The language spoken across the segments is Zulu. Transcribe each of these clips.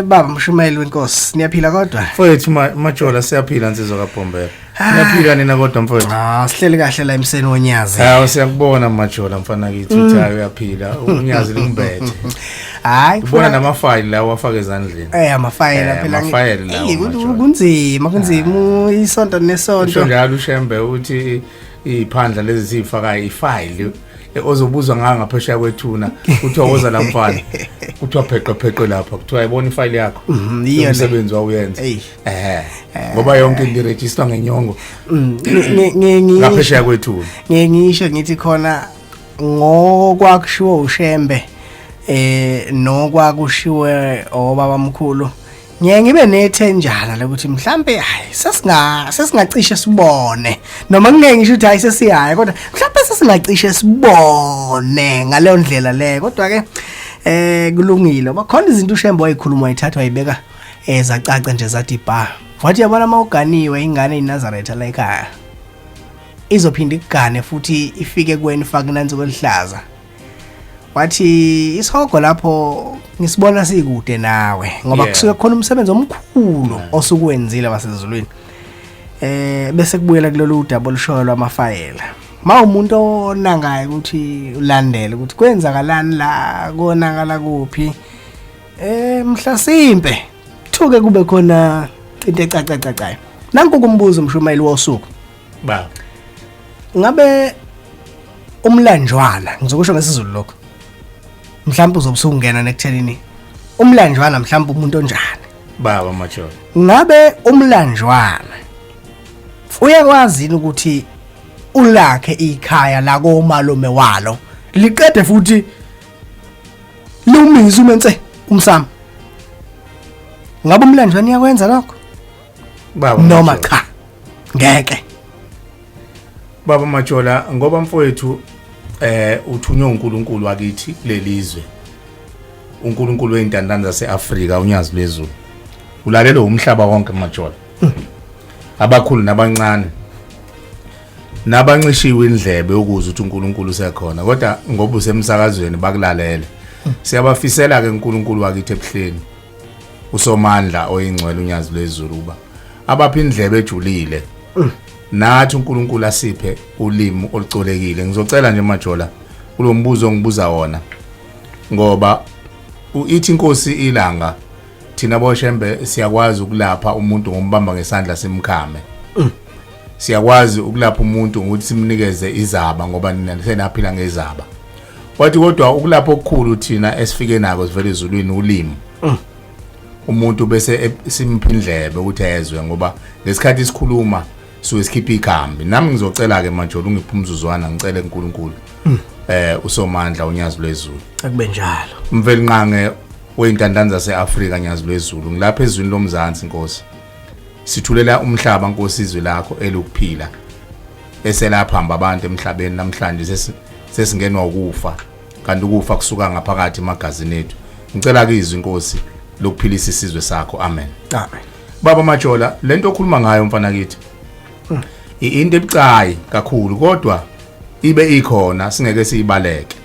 Baba Mshumayeli wenkosi, niyaphila kodwa? Mfowethu Majola, siyaphila nsizwa kaBhombela. Niyaphila nina kodwa mfowethu? Ah, sihleli kahle la emseni wonyazi. Hawu, siyakubona Majola mfana kithi uthi hayi uyaphila, unyazi likumbethe. Hayi, Ubona namafayili lawo wafaka ezandleni. Amafayela phela Amafayela lawo, Majola. Kunzima, kunzima isonto Usho nesonto. njalo uShembe uthi iphandla lezi siyifaka ifayili ozobuzwa ngayo ngaphesheya kwethuna, kuthiwa woza la mfana, kuthiwa pheqe pheqe lapha, kuthiwa ayibona ifayili yakho Iyo le. umsebenzi wawuyenza. Eyi. Ngoba yonke into iregister ngenyongo ngaphesheya kwethuna. Ngiye ngisho ngithi khona ngokwakushiwo uShembe nokwakushiwe obaba mkhulu, ngiye ngibe nethenjana lokuthi mhlambe hayi sesingacishe sibone, noma ngeke ngisho ukuthi hayi sesiyaya, kodwa mhlambe sesingacishe sibone ngaleyo ndlela leyo. Kodwa ke kulungile, bakhona izinto uShembe wayikhuluma, wayithatha wayibeka zacaca nje zathi ba, wathi yabona mawuganiwe ingane iNazaretha la ekhaya izophinda ikugane futhi ifike kuwena ifake nansi kwelihlaza. Wathi isihogo lapho ngisibona sikude nawe ngoba kusuke khona umsebenzi omkhulu osukwenzile wasezulwini. Bese kubuyela kulolu daba olushoyo lwamafayela. Ma umuntu onangayo ukuthi ulandele ukuthi kwenzakalani la, konakala kuphi, mhlasimpe thuke kube khona into ecacacacayo. Nanku kumbuzo umshumayeli wosuku. Ba. Ngabe umlanjwana, ngizokusho ngesiZulu lokho, mhlawumbe uzobe usungena nekuthenini umlanjwana mhlawumbe umuntu onjani? Baba Majola. Ngabe umlanjwana uyakwazi yini ukuthi ulakhe ikhaya la komalume walo liqede futhi liwumise umense umsamo? Ngabe umlanjwana uyakwenza lokho? Baba noma Majola. Cha, ngeke. Baba Majola, ngoba mfowethu uthunywe uNkulunkulu wakithi kulelizwe, uNkulunkulu weintandane zaseAfrika, unyazi lwezulu, ulalelwe umhlaba wonke Majola, abakhulu nabancane nabancishiwe indlebe ukuze ukuthi uNkulunkulu usekhona, kodwa ngoba usemsakazweni bakulalele. Siyabafisela ke uNkulunkulu wakithi ebuhleni, usomandla oyingcwele, unyazi lwezulu, uba abapha indlebe ejulile, nathi uNkulunkulu asiphe ulimi olucolekile. Ngizocela nje Majola kulombuzo ongibuza wona, ngoba ithi inkosi ilanga thina boShembe siyakwazi ukulapha umuntu ngombamba ngesandla simkhame, siyakwazi ukulapha umuntu ngokuthi simnikeze izaba, ngoba nina senaphila ngezaba. Wathi kodwa ukulapha okukhulu thina esifike nako sivele ezulwini ulimi, umuntu bese simpha indlebe ukuthi ezwe, ngoba ngesikhathi sikhuluma suke sikhipha ikhambi. Nami ngizocela ke Majola ungiphe umzuzwana, ngicele uNkulunkulu usomandla unyazi lwezulu. Akube njalo. Mvelinqange weintandane zaseAfrika, nyazi lwezulu, ngilapha ezwini lomzansi Nkosi, sithulela umhlaba Nkosi izwi lakho elukuphila eselapha hamba abantu emhlabeni namhlanje sesingenwa ukufa, kanti ukufa kusuka ngaphakathi emagazini ethu. Ngicela ke izwi Nkosi lokuphilisa isizwe sakho. Amen. Amen. Baba Majola, lento okhuluma ngayo mfana kithi into ebucayi kakhulu, kodwa ibe ikhona singeke siyibaleke.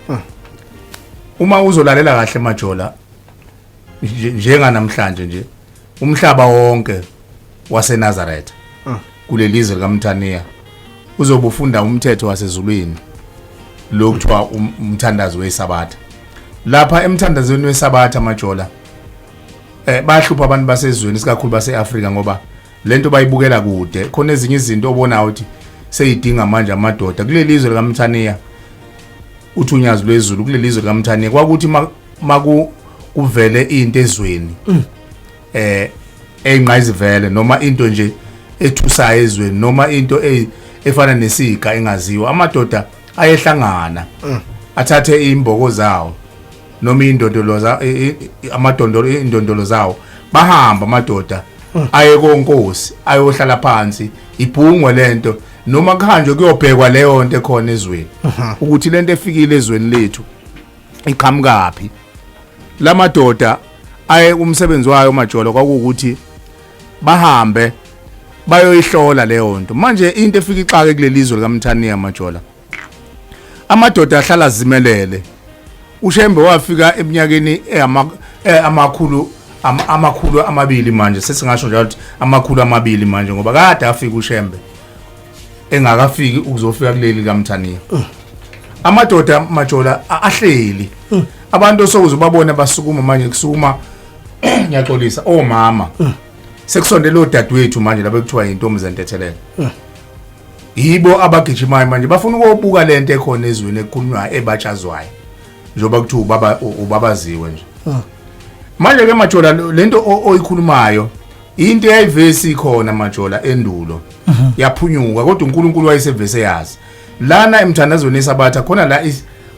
Uma uzolalela kahle Majola, njenga namhlanje nje umhlaba wonke waseNazaretha kulelizwe likaMthaniya uzobe ufunda umthetho wasezulwini lokuthiwa umthandazo weSabatha. Lapha emthandazweni weSabatha Majola, bahlupha abantu basezweni, sikakhulu baseAfrika, ngoba lento bayibukela kude. Khona ezinye izinto obona ukuthi seyidinga manje amadoda kulelizwe likaMthaniya. Uthi unyazi lwezulu kulelizwe likaMthaniya kwakuthi maku kuvele into ezweni eyingqayizivele, noma into nje ethusayo ezweni, noma into efana nesiga engaziwa, amadoda ayehlangana athathe imboko zawo noma indondolo za amadondolo, indondolo zawo, bahamba amadoda aye konkosi ayohlala phansi ibhungwe lento, noma kuhanjwe kuyobhekwa leyo nto ekhona ezweni, ukuthi lento efikile ezweni lethu iqhamukaphi. Lamadoda aye umsebenzi wayo Majola kwakuwukuthi bahambe bayoyihlola leyo nto. Manje into efika ixake kulelizwe likaMthaniya Majola, amadoda ahlala zimelele. uShembe wafika eminyakeni amakhulu Amakhulu amabili manje, sesingasho njalo ukuthi 200 manje, ngoba kade afika uShembe engakafiki ukuzofika kuleli kaMthaniya. Amadoda, Majola, ahleli abantu osokuzobabona basukuma manje, kusukuma, ngiyaxolisa, omama sekusondele odadewethu manje laba ekuthiwa intombi zentethelelo, yibo abagijimayo manje, bafuna ukuyobuka lento ekhona ezweni ekukhulunywayo ebatshazwayo, njengoba kuthiwa ubaba ubabaziwe nje manje ke, Majola. Lento oyikhulumayo into eyayivesi ikhona, Majola, endulo yaphunyuka, kodwa uNkulunkulu wayesevese yazi lana emthandazweni yesabatha khona la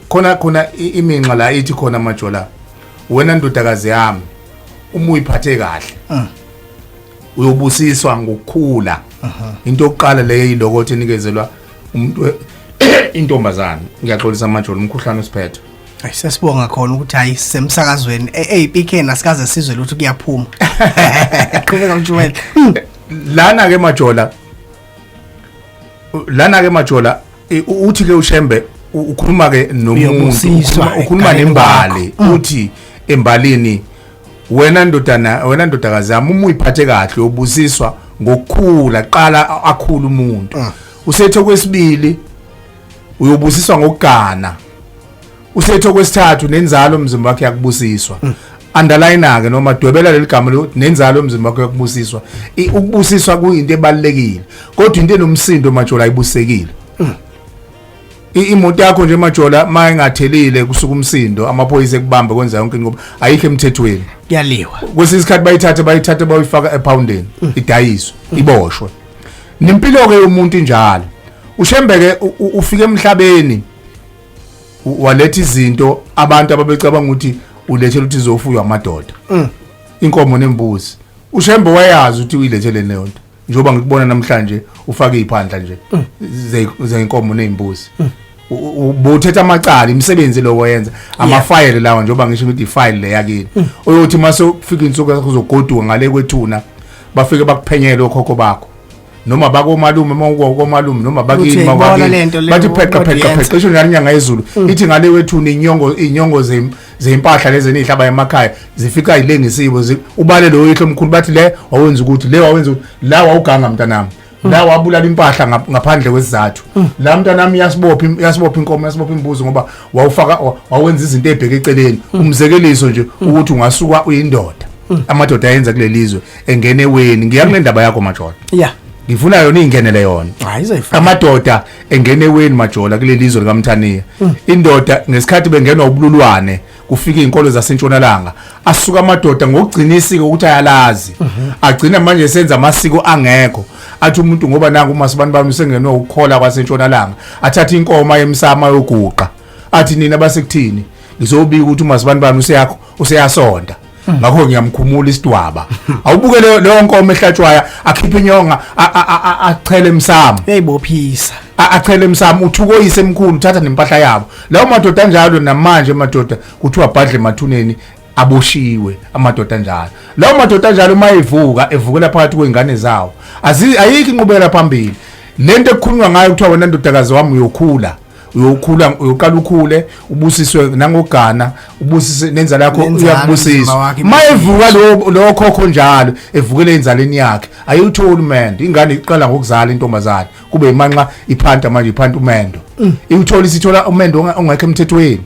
khona iminxa la ithi khona, Majola, wena ndodakazi yami, uma uyiphathe kahle uyobusiswa ngokukhula. Into yokuqala leyo ilokothi enikezelwa umuntu intombazana. Ngiyaxolisa, Majola, umkhuhlane usiphethe. Ayi, sesibonga khona ukuthi hayi, sisemsakazweni eyipikeni, asikaze sizwe lutho, kuyaphuma. Qhubeka, Mshumayeli. Lana ke, Majola, lana ke, Majola, uthi ke uShembe ukhuluma ke nomuntu, Uyobusiswa ukhuluma egameni. nembali, uthi embalini, wena ndodana, wena ndodakazi yami, uma uyiphathe kahle ubusiswa ngokukhula, qala akhula umuntu. Usethe kwesibili uyobusiswa ngokugana. Usethe okwesithathu nenzalo umzimba wakhe yakubusiswa. Underline ke noma dwebela leli gama lokuthi nenzalo umzimba wakhe yakubusiswa. Ukubusiswa kuyinto ebalekile, kodwa into enomsindo, Majola, ayibusekile. Imoto yakho nje, Majola, mayingathelile kusuka umsindo, amaphoyisa ekubambe, kwenza yonke into ngoba ayikho emthethweni. Kuyaliwa. Kwesinye isikhathi bayithathe bayifaka epoundeni, idayiswe, iboshwe. Nempilo ke yomuntu injalo. Ushembeke ufike emhlabeni waletha izinto abantu ababecabanga ukuthi ulethela ukuthi izofuywa amadoda, inkomo nembuzi. Ushembe wayazi ukuthi uyilethele leyo nto, njengoba ngikubona namhlanje ufake iphandla nje zeyinkomo nezimbuzi, ubuthetha amacala, imisebenzi lo wayenza, amafayile lawa, njengoba ngisho ukuthi ifayile le yakini uyothi mase kufika insuku uzogoduka ngale kwethuna, bafike bakuphenyele okhokho bakho noma bakomalume, mawukomalume noma bakini, Uthi uyayibona mawakini, lento le bathi pheqa kodwa pheqa yenza. pheqa, isho njalo inyanga yezulu, ithi ngale wethuna inyongo, inyongo zempahla lezi enihlaba emakhaya zifika yilengisiwe, ubale lo yihlo omkhulu, bathi le wawenza ukuthi, le wawenza ukuthi, la wawuganga mntanami, la wabulala impahla ngaphandle kwesizathu, la mntanami iyasibopha inkomo, iyasibopha imbuzi, ngoba wawufaka wawenza izinto ezibheke eceleni. Umzekeliso nje ukuthi ungasuka uyindoda, amadoda ayenza kulelizwe engene eweni. Ngiya kule ndaba yakho, Majola. Ngifuna yona ingenele yona. Hayi, izoyifaka. Amadoda engene eweni, Majola, kuleli zwe likaMthaniya, indoda ngesikhathi bengenwa ubululwane, kufika izinkolo zasentshonalanga, asuka amadoda ngokugcina isiko ukuthi ayalazi, agcina manje senza amasiko angekho. Athi umuntu ngoba nangu umasibani bami usengenwe ukukhola kwasentshonalanga, athathe inkomo ayemsama yoguqa, athi nina basekuthini, ngizobika ukuthi umasibani bami useyakho useyasonta, ngakho ngiyamkhumula isidwaba. Awubuke leyo nkomo ehlatshwayo, akhiphe inyonga, achele emsamo. Uyayibophisa. Achele emsamo, uthuka oyise emkhulu, uthatha nempahla yabo. Lawo madoda anjalo namanje madoda kuthiwa bhadle emathuneni, aboshiwe amadoda anjalo. Lawo madoda anjalo uma evuka evukela phakathi kwezingane zawo, ayikho inqubekela phambili. Lento ekukhulunywa ngayo kuthiwa wena ndodakazi wami uyokhula, uyokhula, uyoqala ukhule, ubusiswe nangogana, ubusise nenzalo yakho. Nenzalo, umzimba Uyakubusiswa. wakho. Mayevuka lo khokho njalo evukele enzaleni yakhe, ayutholi umendo. Ingane iqala ngokuzala intombazane, kube imanxa iphanta manje, iphanta umendo, iwuthola, isithola umendo ongekho emthethweni.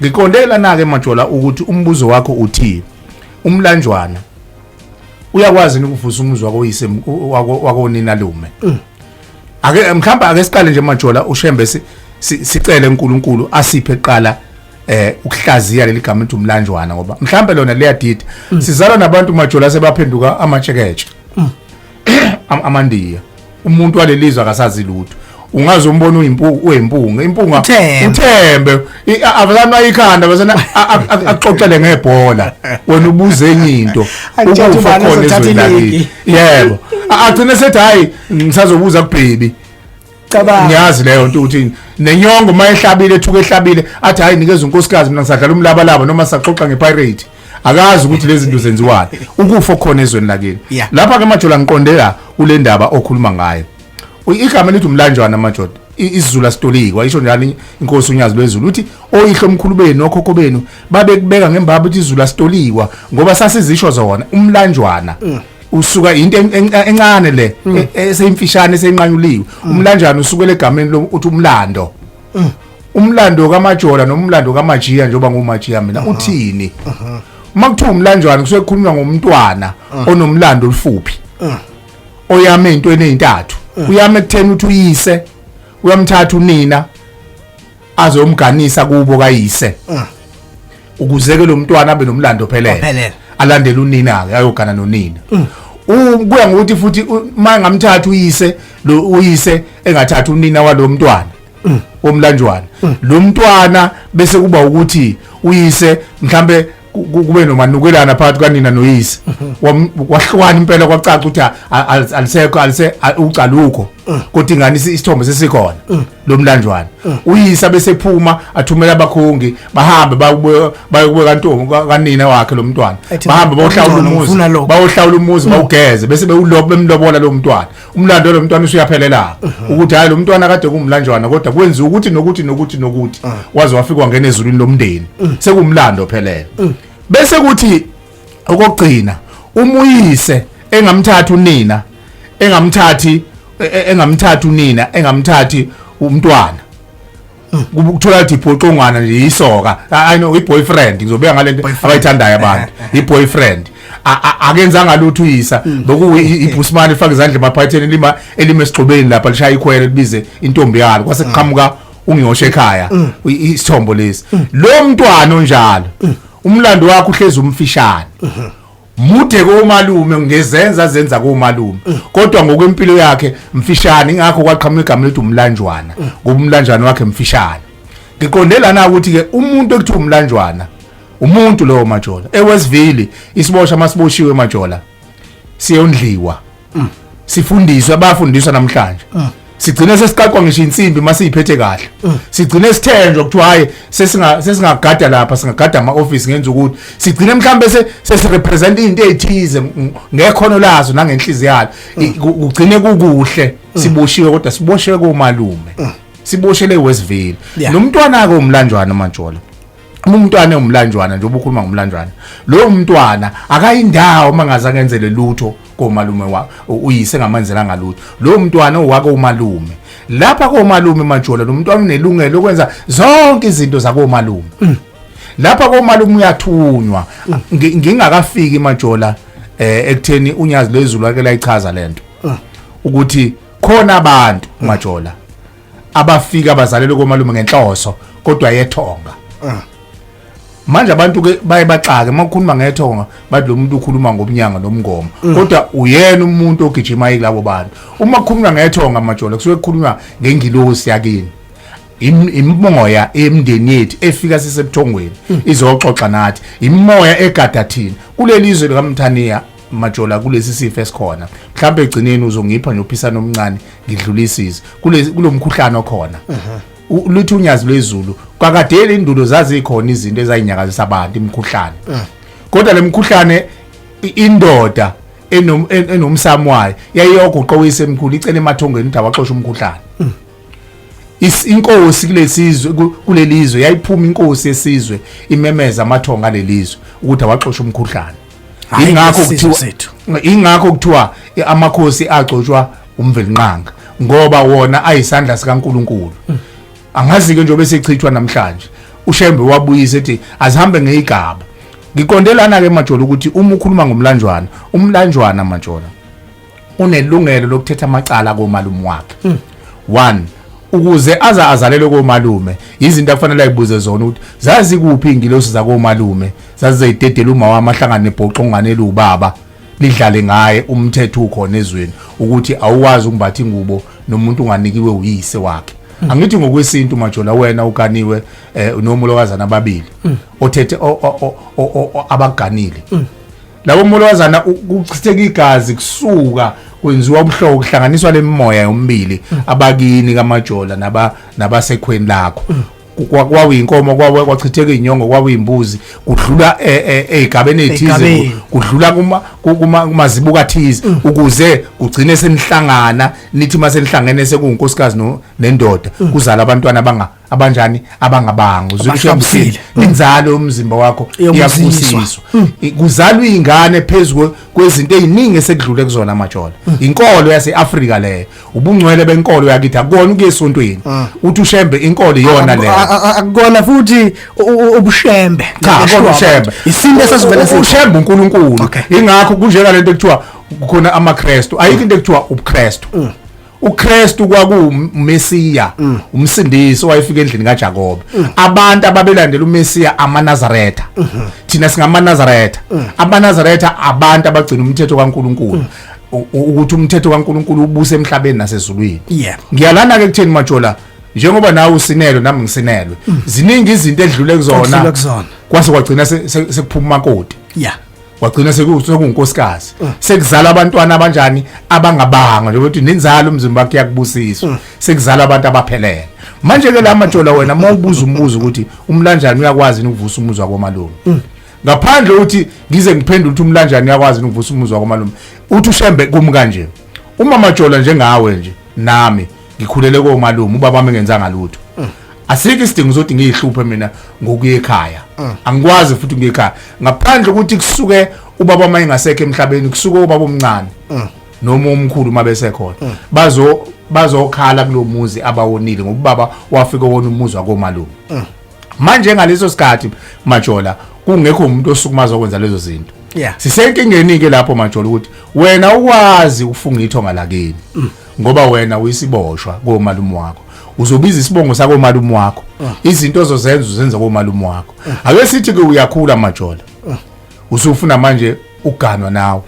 Ngiqondela na ke, Majola, ukuthi umbuzo wakho uthi umlanjwana uyakwazi yini ukuvusa umuzi wakoyise wakonina lume? Ake mhlawumbe ake siqale nje, Majola, uShembe sicele uNkulunkulu asiphe kuqala ukuhlaziya leli gama ethi umlanjwana, ngoba mhlawumbe lona liyadida. Sizalwa nabantu, Majola, sebaphenduka amatsheketshe, amandiya. Umuntu walelizwe akasazi lutho, ungaze umbone uyimpunga, impunga. Uthembe. Uthembe avasana ayikhanda basana axoxele ngebhola, wena ubuze enye into. Akutshela Ukufa ubani khona ozothatha ezweni lakithi. iligi. Yebo, agcine sethi hayi, ngisazobuza kubhebi. Cabanga. Ngiyazi leyo nto ukuthi nenyongo mayehlabile, ethuka ehlabile, athi hayi, nikeza unkosikazi, mina ngisadlala umlabalaba noma saxoxa ngepirate. Akazi ukuthi lezi zinto zenziwani. Ukufa khona ezweni lakini. Lapha ke, Majola, ngiqonde la kule ndaba okhuluma ngayo. Igama elithi umlanjwana, Majola. isiZulu asitolikwa, isho njalo inkosi uNyazi lwezulu, uthi oyihlo omkhulu benu nokhokho benu babekubeka ngembaba ukuthi isiZulu asitolikwa ngoba sasizisho zona umlanjwana. Usuka into encane le eseyimfishane eseyinqanyuliwe. Umlanjwana usukela egameni lo uthi umlando. Umlando kaMajola nomlando kaMajiya, njengoba nguMajiya mina, uthini? Uma kuthiwa umlanjwana kusuke kukhulunywa ngomntwana onomlando olufuphi, oyame ey'ntweni ey'ntathu. Uyame ekutheni ukuthi uyise uyamthatha unina azomganisa kubo kayise, ukuze ke lo mntwana abe nomlando ophelele, Ophelele. alandele unina ke ayogana nonina. Kuya ngokuthi futhi uma ngamthatha uyise lo, uyise engathatha unina walo mntwana womlanjwana, lo mntwana bese kuba ukuthi uyise mhlambe kube nomanukelana phakathi kanina noyise, kwahlukana impela, kwacaca ukuthi alisekho alise ucaluko, kodwa ingane isithombe sesikhona lo mlanjwana. Uyisa bese phuma athumela abakhongi, bahambe bayokubuka kantombi kanina wakhe lo mntwana, Ethi, bahambe bayohlawula "Ngcono, umuzi, ngifuna lokhu." bayohlawula umuzi, bawugeze, bese bewulobo bemlobola lo mntwana. Umlando lo mntwana usuyaphelela ukuthi hayi, lo mntwana kade kuwumlanjwana, kodwa kwenziwa ukuthi nokuthi nokuthi nokuthi, waze wafika wangena ezulwini lomndeni, sekuwumlando ophelele. Bese kuthi okugcina, umuyise engamthatha unina, engamthathi engamthathi unina, engamthathi umntwana, kube ukuthola ukuthi ibhoxongwana nje, yisoka, I know, i-boyfriend, ngizobeka ngalento abayithandayo abantu, i-boyfriend. Akenzanga lutho uyisa, bekuyi ibhusmani ifaka izandla emaphaketheni, lima elime esigxobeni lapha, lishaya ikhwele, libize intombi yalo, kwase kuqhamuka ungiyosha ekhaya, isithombo lesi. Lo mntwana onjalo, umlando wakhe uhlezi umfishane, mude komalume ngezenza zenza komalume, kodwa ngokwempilo yakhe mfishane. Ingakho kwaqhamuka igama lethi umlanjwana, ngoba umlanjwana wakhe mfishane. Ngiqonde lana ukuthi ke umuntu ekuthiwa umlanjwana, umuntu lowo Majola eWestville, isibosha masiboshiwe Majola siyondliwa, sifundiswe, abafundiswa namhlanje, sigcine sesiqaqwa ngisho insimbi masiyiphethe kahle, sigcine sithenjwa kuthiwa hayi, sesingagada lapha, singagada ama office, ngenza ukuthi sigcine mhlambe sesirepresent izinto ezithize ngekhono lazo nangenhliziyo yalo. Kugcine kukuhle siboshiwe, kodwa siboshiwe komalume, siboshele eWestville. Nomntwana ke umlanjwana Majola, uma umntwana ewumlanjwana, njengoba ukhuluma ngomlanjwana, lowo mntwana akayindawo uma ngazange enzele lutho komalume wa uyise, engamenzelanga lutho lowo mntwana owake umalume lapha komalume Majola. Lo mntwana unelungelo lokwenza zonke izinto zakomalume lapha komalume, uyathunywa. Ngingakafiki Majola ekutheni uNyazi lwezulu ake layichaza lento ukuthi khona abantu Majola abafika bazalelwe komalume ngenhloso kodwa yethonga. Manje abantu ke baye baxake uma ukhuluma ngethonga, bathi lo muntu ukhuluma ngomnyanga nomngoma, kodwa uyena umuntu ogijima kulabo bantu. Uma kukhulunywa ngethonga Majola, kusuke kukhulunywa ngengilosi yakini, imimoya emndeni yethu efika sisebuthongweni izoxoxa nathi, imimoya egada thina kuleli zwe likaMthaniya Majola. Kulesi sifo esikhona, mhlawumbe egcineni uzongipha nje uphisana omncane ngidlulisise kulomkhuhlane okhona. Luthi uNyazi lwezulu, kwakadeli indulo zazikhona izinto ezayinyakazisa abantu, imikhuhlane, kodwa le mkhuhlane indoda enomsamo wayo yayiyogoqa oyisemkhulu, icela emathongeni ukuthi awaxoshe umkhuhlane. Inkosi kulesizwe, kulelizwe, yayiphuma inkosi yesizwe imemeza amathonga alelizwe ukuthi awaxoshe umkhuhlane. Hhayi, Ingakho isizwe kuthiwa sethu. Ingakho kuthiwa amakhosi agcotshwa uMvelinqanga, ngoba wona ayisandla sikaNkuluNkulu. Angazi ke njengoba esechithwa namhlanje, uShembe wabuyisa ethi azihambe ngeyigaba. Ngiqonde lana ke Majola ukuthi uma ukhuluma ngomlanjwana, umlanjwana Majola unelungelo lokuthetha amacala komalume wakhe. One, ukuze aza azalelwe komalume, izinto akufanele ayibuze zona ukuthi zazi kuphi ingilosi zakomalume zazizeyidedela uma wami ahlangane nebhoxongane elubaba lidlale ngaye. Umthetho ukhona ezweni ukuthi awukwazi ukumbatha ingubo nomuntu unganikiwe uyise wakhe. Angithi ngokwesintu Majola, wena uganiwe nomolokazana ababili othethe abaganile labo molokazana, kuchitheka igazi, kusuka kwenziwa ubuhlobo, kuhlanganiswa lemimoya yombili, abakini kaMajola nabasekhweni lakho. Kwawuyinkomo, kwachitheka inyongo, kwawuyimbuzi, kudlula ezigabeni ezithize, kudlula kuma kumazibuko athize, ukuze kugcine senihlangana. Nithi mase nihlangene sekuyinkosikazi nendoda, kuzala abantwana abanjani, abangabanga uzwe inzalo yomzimba wakho iyabusiswa, kuzalwa izingane phezulu kwezinto eziningi esekudlule kuzona majola. Inkolo yaseAfrika leyo, ubungcwele benkolo yakithi, akukona ukuya esontweni. Uthi uShembe inkolo iyona leyo, akukona futhi ubushembe. Cha, akukona uShembe, isinto esasivele uShembe uNkulunkulu. Ingakho kunjenga lento ekuthiwa kukhona amaKristu, ayikho into ekuthiwa ubuKristu. uKristu kwakuwuMesiya, umsindisi owayefika endlini kaJakobe. Abantu ababelandela uMesiya amaNazaretha, thina singamaNazaretha. AmaNazaretha abantu abagcina umthetho kaNkuluNkulu, ukuthi umthetho kaNkuluNkulu ubuse emhlabeni nasezulwini. Ngiyalana ke kutheni Majola, njengoba nawe usinelwe nami ngisinelwe, ziningi izinto edlule kuzona kwase kwagcina sekuphuma umakoti, wagcina sekuyinkosikazi, sekuzala abantwana abanjani, abangabanga nje ukuthi nenzalo umzimba wakhe iyakubusiswa, sekuzala abantu abaphelele. Manje ke la Majola, wena mawubuza umbuzo ukuthi umlanjani uyakwazi ukuvusa umuzi wakomalume, ngaphandle ukuthi ngize ngiphendule ukuthi umlanjani uyakwazi ukuvusa umuzi wakomalume, uthi uShembe kumi kanje. Uma Majola njengawe nje nami ngikhulele komalume, ubaba wami engenzanga lutho, asikho isidingo sokuthi ngiyihluphe mina ngokuya ekhaya. Angikwazi futhi ukuya ekhaya ngaphandle ukuthi kusuke ubaba uma engasekho emhlabeni, kusuke ubaba omncane noma omkhulu uma besekhona, bazokhala kulomuzi abawonile, ngoba ubaba wafika wona umuzi wakomalume. Manje ngaleso sikhathi Majola kungekho umuntu osukuma azokwenza lezo zinto. Sisenkingeni ke lapho Majola, ukuthi wena ukwazi ufunga ithonga lakini, ngoba wena uyisiboshwa komalume wakho, uzobiza isibongo sakomalume wakho, izinto ozozenza uzenza komalume wakho. Ake sithi ke uyakhula Majola, usufuna manje uganwa nawe,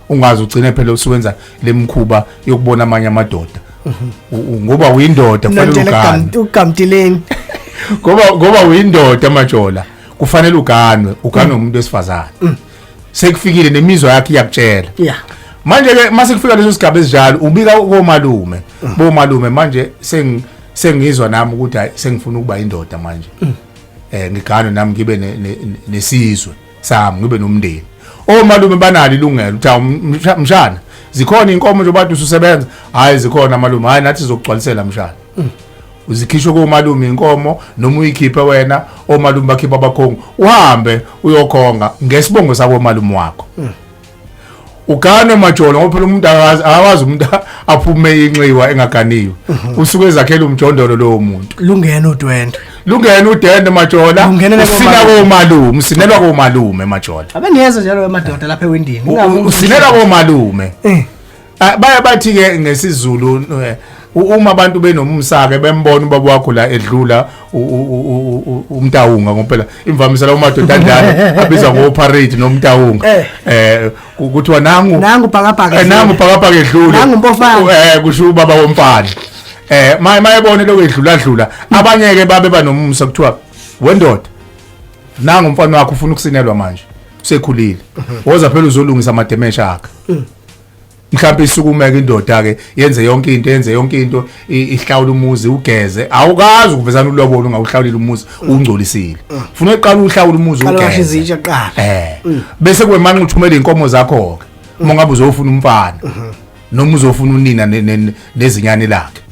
ungaze ugcine phela usuwenza lemkhuba yokubona amanye amadoda, ngoba uyindoda kufanele uganwe. Ugamtileni ngoba uyindoda Majola, kufanele uganwe, uganwe umuntu wesifazane. Sekufikile nemizwa yakhe iyakutshela. Manje ke mase kufika leso sigaba esinjalo, ubika komalume, bomalume manje sengizwa nami ukuthi hayi, sengifuna ukuba indoda manje, ngiganwe nami ngibe nesizwe sami, ngibe nomndeni. Omalume banalo ilungelo ukuthi mshana zikhona inkomo nje bathi ususebenza, hayi zikhona malume, hayi nathi sizokugcwalisela mshana. Uzikhishwe komalume inkomo noma uyikhiphe wena, omalume bakhipha abakhongi, uhambe uyokhonga ngesibongo sakomalume wakho. Uganwe Majola, ngoba phela umuntu akawazi umuntu aphume inxiwa engaganiwe, usuke ezakhela umjondolo lowo muntu. Lungena udwendwe, lungena udwendwe Majola, usina komalume, usinelwa komalume Majola. Abeniyeza njalo emadoda lapha ewindini, usinelwa komalume. Baya bathi ke ngesiZulu, uma abantu benomsa ke bembona ubaba wakho la edlula umtawunga, ngoba imvamisa la umadoda anjalo abizwa ngo parade nomtawunga, kuthiwa nangu nangu bhakabhaka, nangu bhakabhaka edlule, nangu mpofana, kusho ubaba womfana. Mayebone lokho edlula dlula, abanye ke babe banomsa kuthiwa wendoda nangu umfana wakho ufuna ukusinelwa manje, usekhulile, woza phela uzolungisa amademesha akhe. Mhlawumbe isukumeke indoda ke yenze yonke into, yenze yonke into, ihlawula umuzi, ugeze. Awukazi ukuvezana ulobolo ungawuhlawulile umuzi ungcolisile. Ufuna uqala uhlawula umuzi ugeze. Bese kwemanxa uthumela inkomo zakho ke. Uma ngabe uzofuna umfana noma uzofuna unina nezinyane lakhe.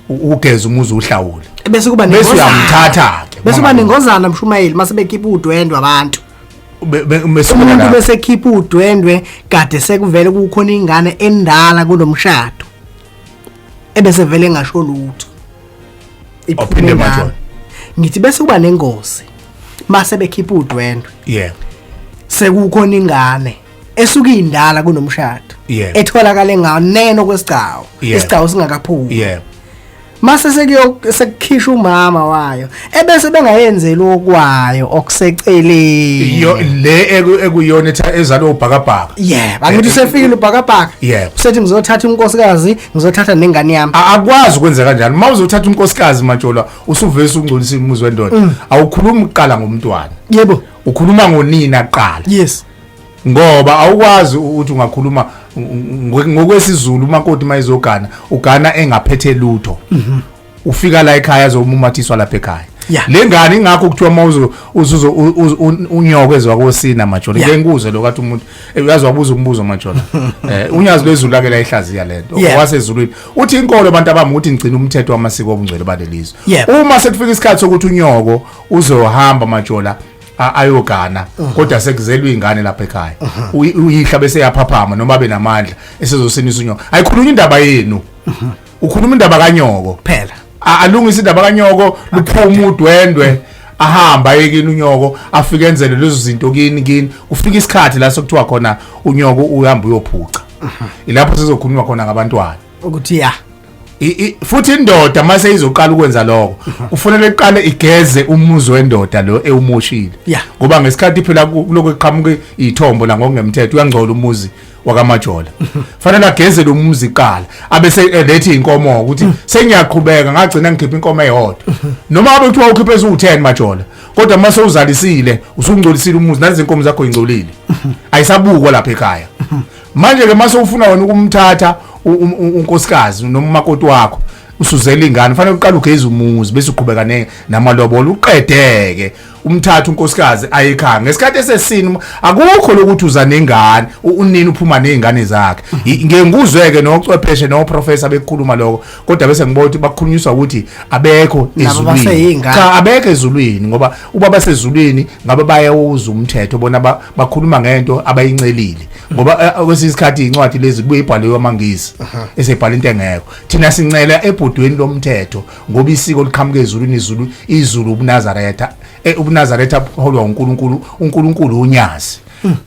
Ugeze umuzi uhlawule. Bese kuba nengozi. Bese uyamthatha ke. Bese kuba nengozana mshumayeli mase bekhipha udwendwe abantu. Umuntu bese khipha udwendwe kade sekuvele kukhona ingane endala kulomshado ebese vele engasho lutho, iphinde manje ngithi bese kuba nengozi mase bekhipha udwendwe, sekukhona ingane esuke indala kunomshado etholakale nganeno kwesigcawu, isigcawu singakaphumi, mase sekukhishwa umama wayo ebese bengayenzeli okwayo okuseceleni, yo le ekuyona ezalwa ubhakabhaka. Yebo, angithi usefikile ubhakabhaka, usethi ngizothatha unkosikazi, ngizothatha nengane yami. Akwazi ukwenza kanjalo. Uma uzothatha unkosikazi Majola, usuvese ungcolisa umuzi wendoda. Awukhulumi kuqala ngomntwana, yebo, ukhuluma ngonina kuqala. Yes, ngoba awukwazi ukuthi ungakhuluma ngokwesiZulu umakoti mayizogana, ugana engaphethe lutho. Ufika la ekhaya azomumathiswa lapha ekhaya. Le ngane ingakho kuthiwa mawuzo uzuzo unyoko ezwakosina Majola. Ngeke ngikuze lokho athi umuntu uyazi wabuza umbuzo Majola. Unyazi lwezulu lake layihlaziya lento wasezulwini. Uthi inkolo abantu abami ukuthi ngigcina umthetho wamasiko obungcwele balelizwe. Uma sekufika isikhathi sokuthi unyoko uzohamba Majola ayogana kodwa sekuzelwe ingane lapha ekhaya, uyihla bese yaphaphama noma abe namandla esezosinisa unyoko. Ayikhulunywa indaba yenu, ukhuluma indaba kanyoko phela. Alungise indaba kanyoko, luphuma udwendwe, ahamba ayekini unyoko, afike enzele lezo zinto kini kini. Kufika isikhathi la sokuthiwa khona unyoko uyahamba uyophuca, ilapho sizokhuluma khona ngabantwana ukuthi ya futhi indoda mase izoqala ukwenza lokho kufanele iqale igeze umuzi wendoda lo ewumoshile, ngoba ngesikhathi phela kuloko eqhamuka ithombo la ngokungemthetho uyangcola umuzi wakaMajola. Fanele ageze lo muzi kuqala, abese elethe inkomo ukuthi sengiyaqhubeka ngagcina ngikhipha inkomo eyodwa, noma ngabe kuthiwa ukhiphe eziwu10 Majola, kodwa mase uzalisile usungcolisile umuzi, nazi inkomo zakho ingcolile, ayisabukwa lapha ekhaya. Manje ke mase ufuna wena ukumthatha unkosikazi noma umakoti wakho, usuzela ingane, fanele uqale ugeze umuzi bese uqhubeka namalobolo, uqedeke umthatha unkosikazi ayekhaya. Ngesikhathi esesini akukho lokuthi uza nengane, unini uphuma nezingane zakhe. Ngeke nguzweke nocwepheshe noprofessor bekukhuluma lokho, kodwa bese ngibona ukuthi bakhulunyiswa ukuthi abekho ezulwini. Cha, abekho ezulwini, ngoba ubaba sezulwini ngabe bayawuza umthetho, bona bakhuluma ngento abayincelile, ngoba kwesinye isikhathi incwadi lezi kubuye ibhaliwe amangisi esebhala into engekho. Thina sincela ebhodweni lomthetho, ngoba isiko liqhamuka ezulwini. Izulu, izulu ubuNazaretha, ubuNazaretha buholwa uNkulunkulu, uNkulunkulu unyazi.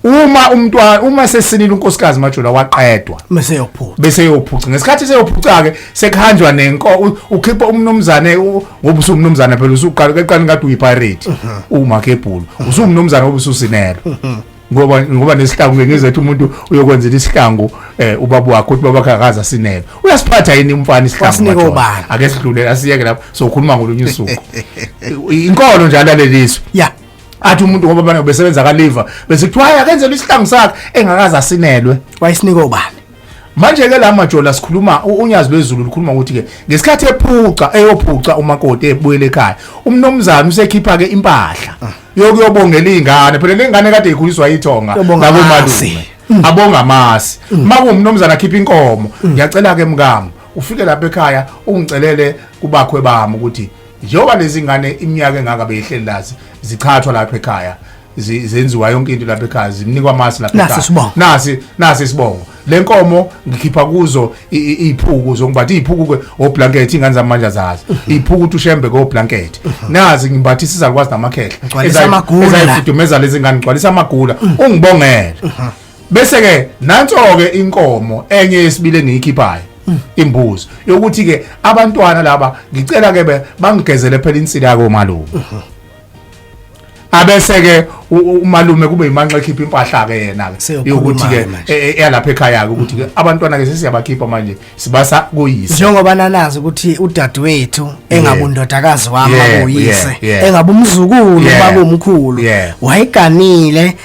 Uma umntwana uma sesinile unkosikazi Majola waqedwa, bese yophuca, bese yophuca. Ngesikhathi seyophuca ke sekuhanjwa nenko, ukhipha umnumzane, ngoba usumnumzane phela, usuqala keqala ngathi uyipirate umakebhulu, usumnumzane ngoba ususinelo, ngoba nesihlangu ngeke ngizethu umuntu uyokwenzela isihlangu ubaba wakho, uthi baba akakaza sinelo, uyasiphatha yini umfana isihlangu? Ake sidlule, asiyeke lapho, sokhuluma ngolunye usuku. Inkolo njalo aleliswe athi umuntu ngoba abantu besebenza kaliva bese kuthiwa hayi akenzele isihlangu sakhe engakaza asinelwe. Wayisinika ubani? Manje ke la Majola sikhuluma unyazi lwezulu likhuluma ukuthi ke ngesikhathi ephuca eyophuca umakoti ebuyele ekhaya, umnomzana usekhipha ke impahla yokuyobongela izingane phela, le ngane kade ikhuliswa ithonga lakomalume, abonga amasi. Makuwumnomzana akhipha inkomo, ngiyacela ke mkami ufike lapha ekhaya ungicelele kubakhwe bami ukuthi njengoba lezi ngane iminyaka engaka beyihleli lazi zichathwa lapha ekhaya, zenziwa yonke into lapha ekhaya, zinikwa amasi lapha ekhaya, nasi isibongo, le nkomo ngikhipha kuzo iphuku zongimbatha iphuku ke oblanket, ingane zamanje zazi iphuku ukuthi ushembe ko blanket, nazi ngimbathisa izalukwazi namakhehla ezayifudumeza lezi ngane, ngcwalisa amagula, ungibongele. Bese ke nanso ke inkomo enye yesibili engiyikhiphayo, imbuzi yokuthi ke abantwana laba ngicela ke bangigezele phela insila yako malume. Abese ke umalume kube imanxa ekhipha impahla ke yena ke yokuthi ke eyalapha ekhaya ke ukuthi ke abantwana ke sesiyabakhipha manje, sibasa kuyise. Njengoba nanazi ukuthi udadewethu engabundodakazi wami bakuyise, engabumzukulu bakumkhulu, wayeganile,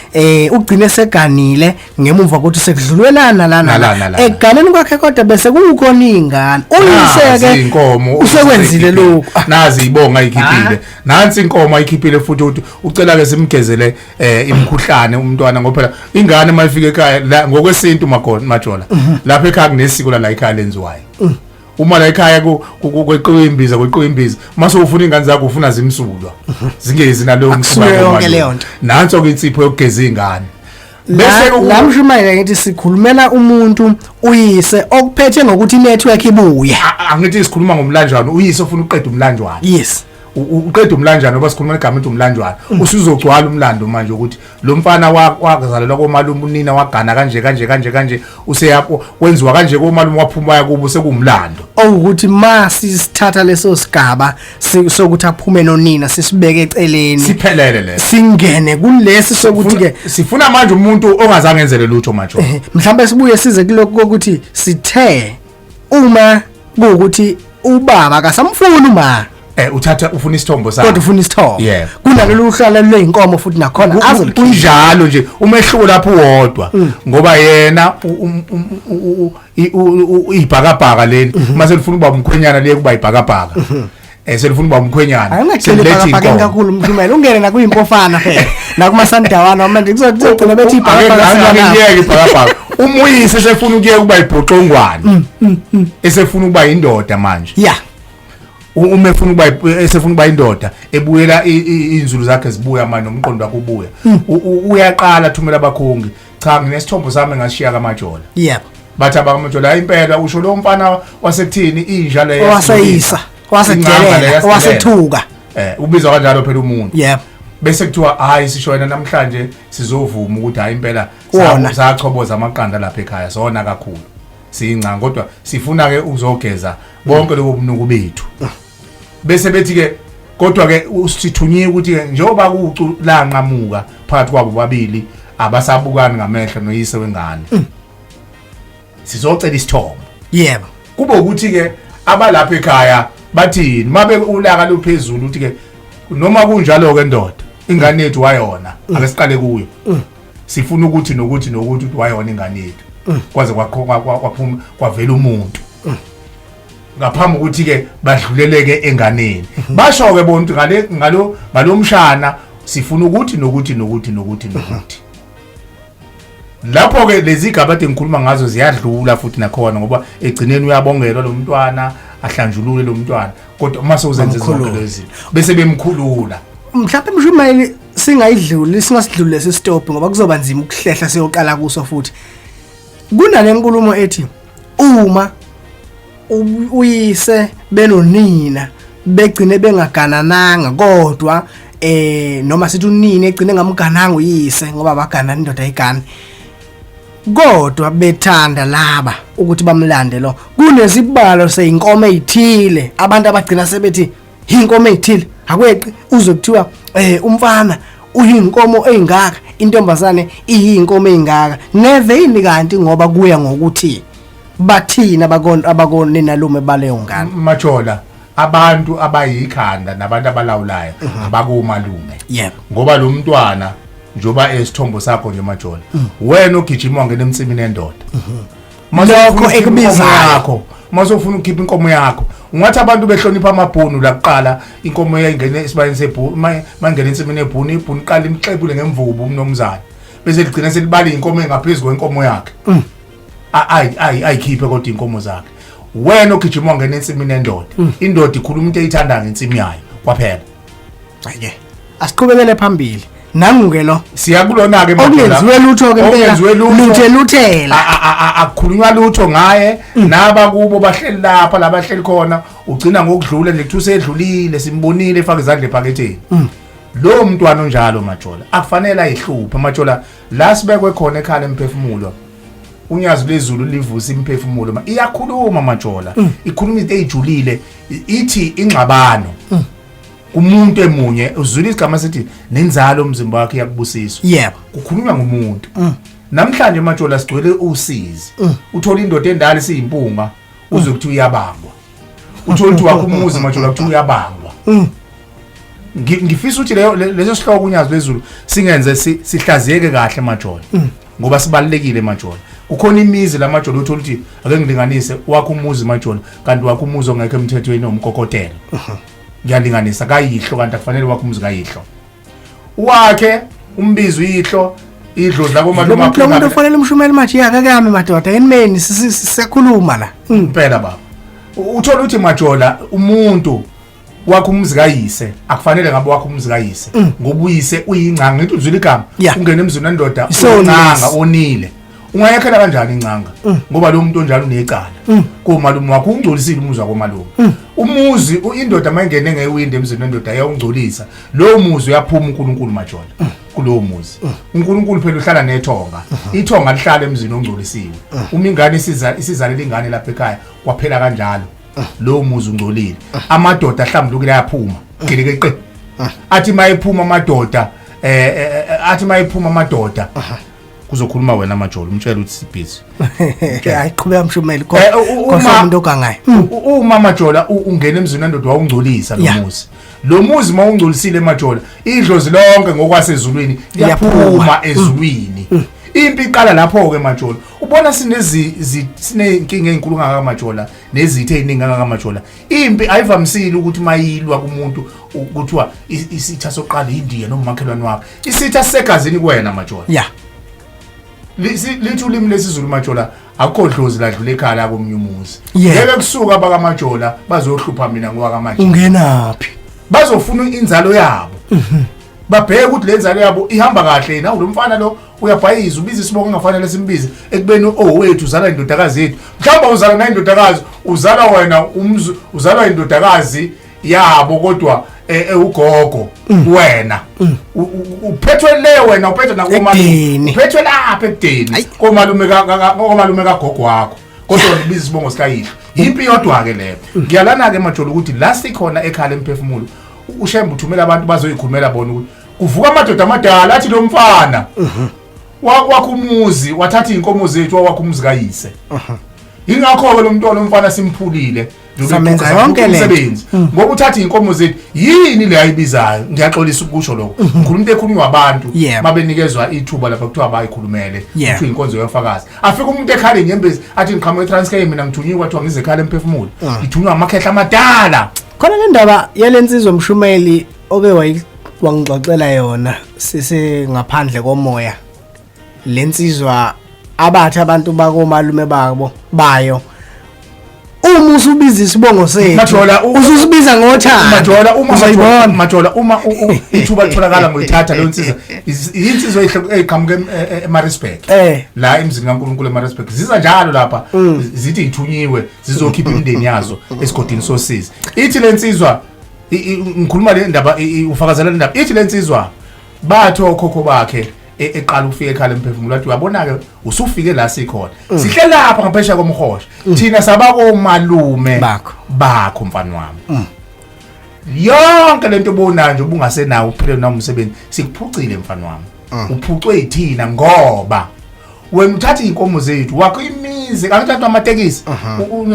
ugcine seganile ngemuva kokuthi sekudlulwelana lana ekuganeni kwakhe, kodwa bese kukhona ingane uyise ke inkomo usekwenzile lokhu. Nazi ibonga ayikhiphile, nansi inkomo ayikhiphile futhi, ukuthi ucela ke simgezele imkhuhlane umntwana, ngoba phela ingane mayifika ekhaya ngokwesintu Majola lapha ekhaya kunesiko la ekhaya lenziwayo. Uma la ekhaya kweqiwa imbiza, kweqiwa imbiza, mase ufuna ingane zakho ufuna zimsulwa, zingezi naloyo mkhuba yonke leyo nto. Nanso ke insipho yokugeza ingane. Bese la mshumayela ngithi sikhulumela umuntu uyise okuphethe ngokuthi inetwork ibuye. Angithi sikhuluma ngomlanjwana, uyise ufuna uqeda umlanjwana. Yes, uqeda umlanjwana, ngoba sikhuluma igama ethi umlanjwana, usuzogcwala umlando manje ukuthi lo mfana wazalelwa komalume, unina wagana kanje kanje kanje kanje, useyapho kwenziwa kanje komalume, waphuma waya kubo, sekuwumlando. Owukuthi masisithatha leso sigaba sokuthi aphume nonina, sisibeke eceleni. Siphelele leso. Singene kulesi sokuthi ke sifuna manje umuntu ongazange enzele lutho manje. Mhlawumbe sibuye size kulokhu kokuthi sithe uma kuwukuthi ubaba akasamfuni uma Uthatha ufuna isithombo sakhe. Kodwa ufuna isithombo. Kunalolu hlala lweyinkomo futhi nakhona azolikhipha. Kunjalo nje, umehluko lapho uwodwa, ngoba yena ibhakabhaka leli mase lifuna uba umkhwenyana liye kuba ibhakabhaka. Selifuna uba umkhwenyana. Angingagxili Seliletha ibhakabhakeni inkomo. kakhulu mshumela ungene nakuyimpofana phela nakumasandawana manje kuzogcina bethi ibhakabhaka Ake sibanabo. ngiyeke ibhakabhaka. Umuyise sefuna ukuyeka ukuba ibhoxongwane. Esefuna ukuba indoda manje. Yeah. Uma efuna ukuba esefuna ukuba indoda ebuyela inzulu zakhe zibuya manje nomqondo wakhe ubuya. Uyaqala thumela abakhongi. Cha, nginesithombo sami engashiya kaMajola. Yebo. Bathi abakaMajola, hayi impela usho lo mfana wasekuthini, inja le Owaseyisa, Ingcanga le owasedelela, yasidelela. owasethuka. Ubizwa kanjalo phela umuntu. Yebo. Bese kuthiwa hayi, sisho wena namhlanje sizovuma ukuthi hayi impela Wona. sachoboza amaqanda lapha ekhaya, sona kakhulu siyincanga, kodwa sifuna ke uzogeza bonke lobo bunuku bethu. Bese bethi ke kodwa ke usithunyiwe ukuthi ke njengoba kucu lanqamuka phakathi kwabo babili, abasabukani ngamehlo noyise wengane, sizocela isithombo. Yebo. Kube ukuthi ke abalapha ekhaya bathini mabe ulaka luphezulu, uthi ke noma kunjalo ke ndoda, ingane yethu wayona, ake siqale kuyo, sifuna ukuthi nokuthi nokuthi ukuthi wayona ingane yethu, kwaze kwaphuma kwavela umuntu ngaphambi ukuthi ke badluleleke enganeni. Basho ke bona ukuthi ngale ngalo ngalomshana sifuna ukuthi nokuthi nokuthi nokuthi nokuthi. Lapho ke lezi gaba ade ngikhuluma ngazo ziyadlula futhi nakhona, ngoba egcineni uyabongelwa lo mntwana, ahlanjulule lo mntwana, kodwa uma sewuzenze zonke Bamkhulula. lezi zinto bese bemkhulula. Mhlawumbe mshumayeli singayidluli, singasidluli lesi stop, ngoba kuzoba nzima ukuhlehla siyoqala kuso futhi. Kunale nkulumo ethi uma uyise benonina begcine bengaganananga, kodwa noma sithi unina egcine ngamgananga uyise, ngoba baganana indoda ayigani, kodwa bethanda laba ukuthi bamlande lo, kunesibalo seyinkomo ezithile abantu abagcina sebethi inkomo ezithile akweqi, uzwe kuthiwa umfana uyinkomo ezingaka, intombazane iyinkomo ezingaka, neve yini kanti, ngoba kuya ngokuthi bathina abakoninalume baleyo ngane. Majola, abantu abayikhanda nabantu abalawulayo abakomalume. Yebo. Ngoba lo mntwana njoba esithombo sakho nje Majola, wena ogijima wangena emsimini endoda. Mase Lokho ufuna ukukhipha inkomo ekubizayo. yakho, mase ufuna ukukhipha inkomo yakho, ungathi abantu behlonipha amabhunu la kuqala, inkomo yayingena esibayeni sebhunu, mayingena ensimini ebhunu, ibhunu iqala imxebule ngemvubu umnomzane, bese ligcina selibala inkomo engaphezulu kwenkomo yakhe, ayi ayi ayikhiphe kodwa inkomo zakhe. Wena ogijima wangena ensimini endoda, indoda ikhuluma into eyithanda ngensimi yayo kwaphela. Ake asiqhubekele phambili, nangu ke lo. Siya kulona ke. Okungenziwe lutho ke impela. Okungenziwe lutho. Luthe luthela. Akukhulunywa lutho ngaye, naba kubo bahleli lapha labahleli khona, ugcina ngokudlula nje kuthi usedlulile, simbonile efaka izandla ephaketheni. Lo mntwana onjalo Majola akufanele ayihluphe Majola. La sibekwe khona ekhala emphefumulo, unyazi lezulu livusa imiphefumulo, iyakhuluma Majola, ikhuluma izinto ezijulile, ithi ingxabano kumuntu emunye, uzwile isigama sithi nenzalo umzimba wakhe iyakubusiswa. Yebo. Kukhulunywa ngomuntu. Namhlanje Majola sigcwele usizi, uthola indoda endala isiyimpunga, uzwe kuthi uyabangwa, uthola ukuthi wakho umuzi Majola kuthi uyabangwa. Ngifisa ukuthi leyo leso sihloko unyazi lwezulu singenze sihlaziyeke kahle Majola, ngoba sibalekile Majola. Kukhona imizi la Majola, uthola ukuthi ake ngilinganise, wakho umuzi Majola, kanti wakho umuzi ongekho emthethweni omkokotelo, ngiyalinganisa, kayihlo, kanti akufanele wakho umuzi kayihlo, wakhe umbizo uyihlo, idlozi lako Lo malume. muntu lo muntu ofanele umshumeli manje yakakami madoda enimeni siyakhuluma la. Impela baba, uthola ukuthi Majola umuntu wakho umuzi kayise akufanele ngabe wakho umuzi kayise, ngoba uyise uyingcanga, ngithi uzwile igama, ungena emzini wendoda, Isoni uyingcanga, lesi. onile, ungayakhela kanjani ingcanga? Ngoba lo muntu onjalo unecala komalume wakho, ungcolisile umuzi wakomalume. Umuzi indoda mayingene ngewindi emzini wendoda iyawungcolisa lowo muzi, uyaphuma uNkulunkulu Majola kulowo muzi. uNkulunkulu phela uhlala nethonga, ithonga lihlala emzini ongcolisiwe. Uma ingane isiza isizalela ingane lapha ekhaya, kwaphela kanjalo, lowo muzi ungcolile. Amadoda ahlambulukile ayaphuma gelekeqe, athi mayephuma amadoda athi mayephuma amadoda kuzokhuluma wena Majola, umtshela ukuthi sibhizi. Hayi, qhubeka mshumeli, khohlwa umuntu ogangayo. Uma Majola ungena emzini wendoda wawungcolisa lo muzi, lo muzi mawungcolisile Majola, idlozi lonke ngokwasezulwini liyaphuma Liyaphuma. ezulwini. Impi iqala lapho ke Majola. Ubona sinezi sinenkinga ezinkulu kangaka Majola, nezitha eziningi kangaka Majola. Impi ayivamisile ukuthi mayilwa kumuntu kuthiwa isitha soqala iNdiya noma umakhelwane wakhe. Isitha sisegazini kuwena Majola. Yeah. Lithi ulimi lesiZulu Majola, akukho dlozi ladlula ekhaya la komunye umuzi. Ngeke kusuka abakaMajola bazohlupha mina ngowakaMajola. Ungenaphi? Bazofuna inzalo yabo. Babheke ukuthi le nzalo yabo ihamba kahle na lo mfana lo uyabhayiza, ubiza isibongo engafanele simbize ekubeni owethu uzala indodakazi yethu. Mhlawumbe uzala na indodakazi, uzala wena umzu, uzalwa indodakazi yabo kodwa ugogo wena uphethwe le wena uphethwe nakomalume, uphethwe lapha ekudeni komalume komalume kagogo wakho, kodwa ubiza isibongo sikayihlo. Impi yodwa ke leyo. Ngiyalana ke Majola ukuthi la sikhona ekhaya lemphefumulo, uShembe uthumela abantu bazoyikhulumela bona ukuthi kuvuka amadoda amadala athi lo mfana wakho umuzi, wathatha inkomo zethu, wakho umuzi kayise. Ingakho ke lo mntwana umfana simphulile samenza yonke le umsebenzi ngoba uthatha inkomo zethu. Yini le ayibizayo? Ngiyaxolisa ukusho lokho, ngikhuluma into ekhulunywa abantu mabenikezwa ithuba lapha kuthiwa bayikhulumele, kuthiwa inkonzo yofakazi. Afika umuntu ekhala inyembezi athi ngiqhamuka eTranskei mina, ngithunyiwe kwathiwa ngize ekhala emphefumulo, ngithunywa amakhehla amadala. Khona le ndaba yalensizwa mshumeli oke wangixoxela yona sise ngaphandle komoya. Lensizwa abathi abantu bakomalume babo bayo, uma usubiza isibongo sethu Majola, ususibiza ngothando. Majola, uma uzoyibona. Majola, uma ithuba litholakala ngoyithatha leyo nsizwa. Insizwa eqhamuka eMaritzburg, la emzini kaNkulunkulu eMaritzburg. Ziza njalo lapha zithi ithunyiwe zizokhipha imindeni yazo esigodini sosizi. Ithi lensizwa, ngikhuluma le ndaba, ufakazela le ndaba. Ithi lensizwa bathi okhokho bakhe eqala ukufika ekhaya lemphefumulo wathi uyabona ke usufike la sikhona, sihle lapha ngaphesheya komhosha, thina sabakomalume bakho bakho mfana wami. Yonke lento obonayo nje ubungasenawo uphele nawo umsebenzi, sikuphucile mfana wami, uphucwe yithina ngoba wena uthatha inkomo zethu, wakho imizi, angithatha amatekisi,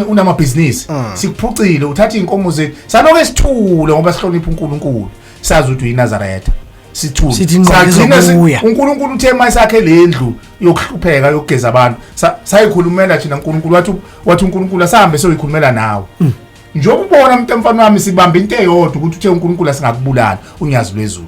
unamabhizinisi, sikuphucile, uthatha inkomo zethu. Saloko esithule ngoba sihlonipha uNkulunkulu, sazi ukuthi uyiNazaretha, sithule. Sithi ingqondo Sagcina izobuya. uNkulunkulu uthe mayisakhe lendlu yokuhlupheka yokugeza abantu, sayikhulumela thina uNkulunkulu, wathi uNkulunkulu asahambe soyikhulumela nawe. Njengoba ubona umuntu mfana wami, sibamba into eyodwa ukuthi uthe uNkulunkulu asingakubulala unyazi lwezulu.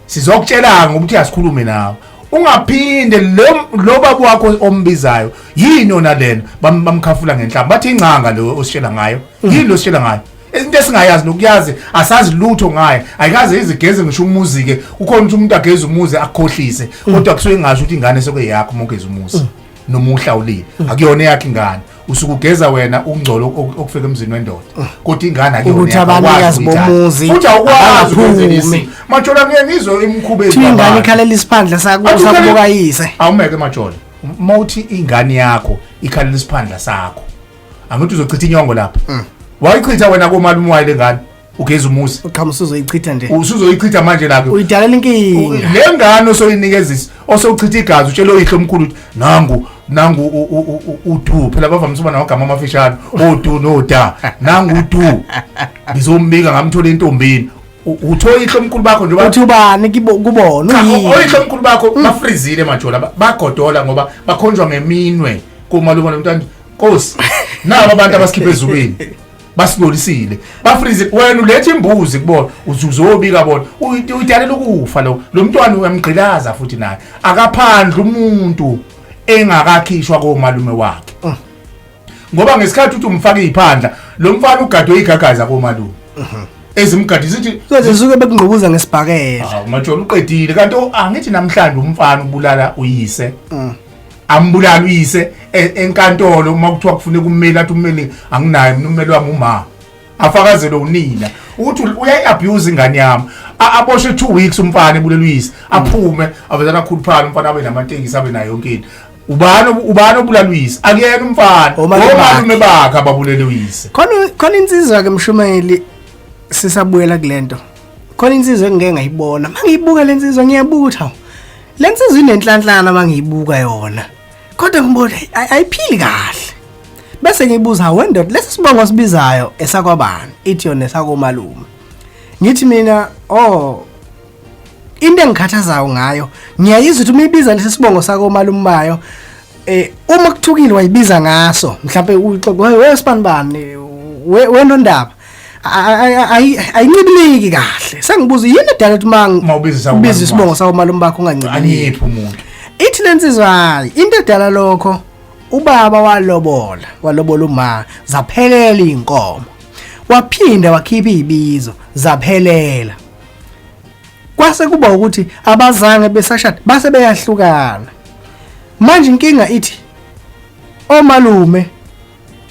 Sizokutshela ngokuthi asikhulume nawe, ungaphinde lo baba wakho ombizayo yini yona lena. Bamkhafula ngenhlamba, bathi ingcanga lo ositshela ngayo, yini lo ositshela ngayo, into esingayazi nokuyazi, asazi lutho ngaye, ayikaze izigeze ngisho umuzi ke. Ukhona ukuthi umuntu ageze umuzi akukhohlise, kodwa kusuke ngasho ukuthi ingane sekuyakho uma ugeza umuzi noma uhlawulile, akuyona eyakho ingane. Usuke ugeza wena ukungcola okufika emzini wendoda, kodwa ingane akuyona Ukuthi eyakho, awukwazi abanikazi ukuyithatha. bomuzi Futhi awukwazi abangaphume. ukwenzela isimo Majola. Ngeke ngizwe imikhuba Kuthiwa ingane yabantu. ikhalela isiphandla Athi ukhalela- sakubokayise. Awumeke Majola, uma uthi ingane yakho ikhalela isiphandla sakho, angithi uzochitha inyongo lapha? Wayichitha wena komalume wayo lengane ugeza umuzi. Uqhamusa uzoyichitha nje. Usuzoyichitha manje la ke. Uyidalela inkinga. Le ngane osoyinikeza, osewuchitha igazi, utshela oyihlo omkhulu ukuthi nangu nangu udu, phela bavamise ukuba namagama amafishane, odu noda, nangu udu, ngizombika ngamthola entombini. Utho oyihlo omkhulu bakho njengoba Uthi ubani kubona Cha, uyini? Oyihlo omkhulu bakho bafrizile Majola, bagodola ngoba bakhonjwa ngeminwe komalume nomntwana. Nkosi, nabo abantu abasikhiphe ezulwini basingolisile, bafrizile. Wena uletha imbuzi kubona, uthi uzobika bona, uyidalela ukufa lo mntwana, uyamgqilaza futhi naye. Akaphandle umuntu engakakhishwa komalume wakhe, ngoba ngesikhathi uthi umfaka iziphandla lo mfana ugadwe igagaza komalume ezimgadi zithi Soze suke bekungqubuza ngesibhakela. Hawu Majola, uqedile kanti angithi namhlanje umfana ubulala uyise, ambulala uyise enkantolo, uma kuthiwa kufuneka ummeli athi ummeli anginaye mina, ummeli wami uma afakazele unina ukuthi uyayi-abuse ingane yami. Aboshwe 2 weeks umfana ebulela uyise, aphume avezana akhuluphala umfana, abe namatekisi, abe nayo yonke into. Ubani obulala uyise? Akuyena umfana. Omalume bakhe. Omalume bakhe ababulele uyise. Khona insizwa ke mshumayeli, sisabuyela kulento. Khona insizwa engike ngayibona. Mangiyibuka lensizwa ngiyabuka ukuthi hawu, lensizwa inenhlanhlana mangiyibuka yona. Kodwa ngibona ayiphili kahle. Bese ngibuza, hawu wendoda, lesi sibongo sibizayo esakwabani? Ithi yona esakomalume. Ngithi mina, oh, Into engikhathazayo ngayo, ngiyayizwa ukuthi uma ibiza lesi sibongo sakomalume bayo, uma kuthukile wayibiza ngaso, mhlawumbe uxoxe we sibanibani, wenondaba, ayincibiliki kahle. Sengibuza yini edala ukuthi uma ubiza ubiza isibongo sakomalume bakho ungancibiliki? Aniphi umuntu. Ithi lensizwa hayi, into edala lokho, ubaba walobola, walobola uma zaphelela inkomo, waphinda wakhipha izibizo zaphelela, kwase kuba ukuthi abazange besashada, base beyahlukana. Manje inkinga ithi omalume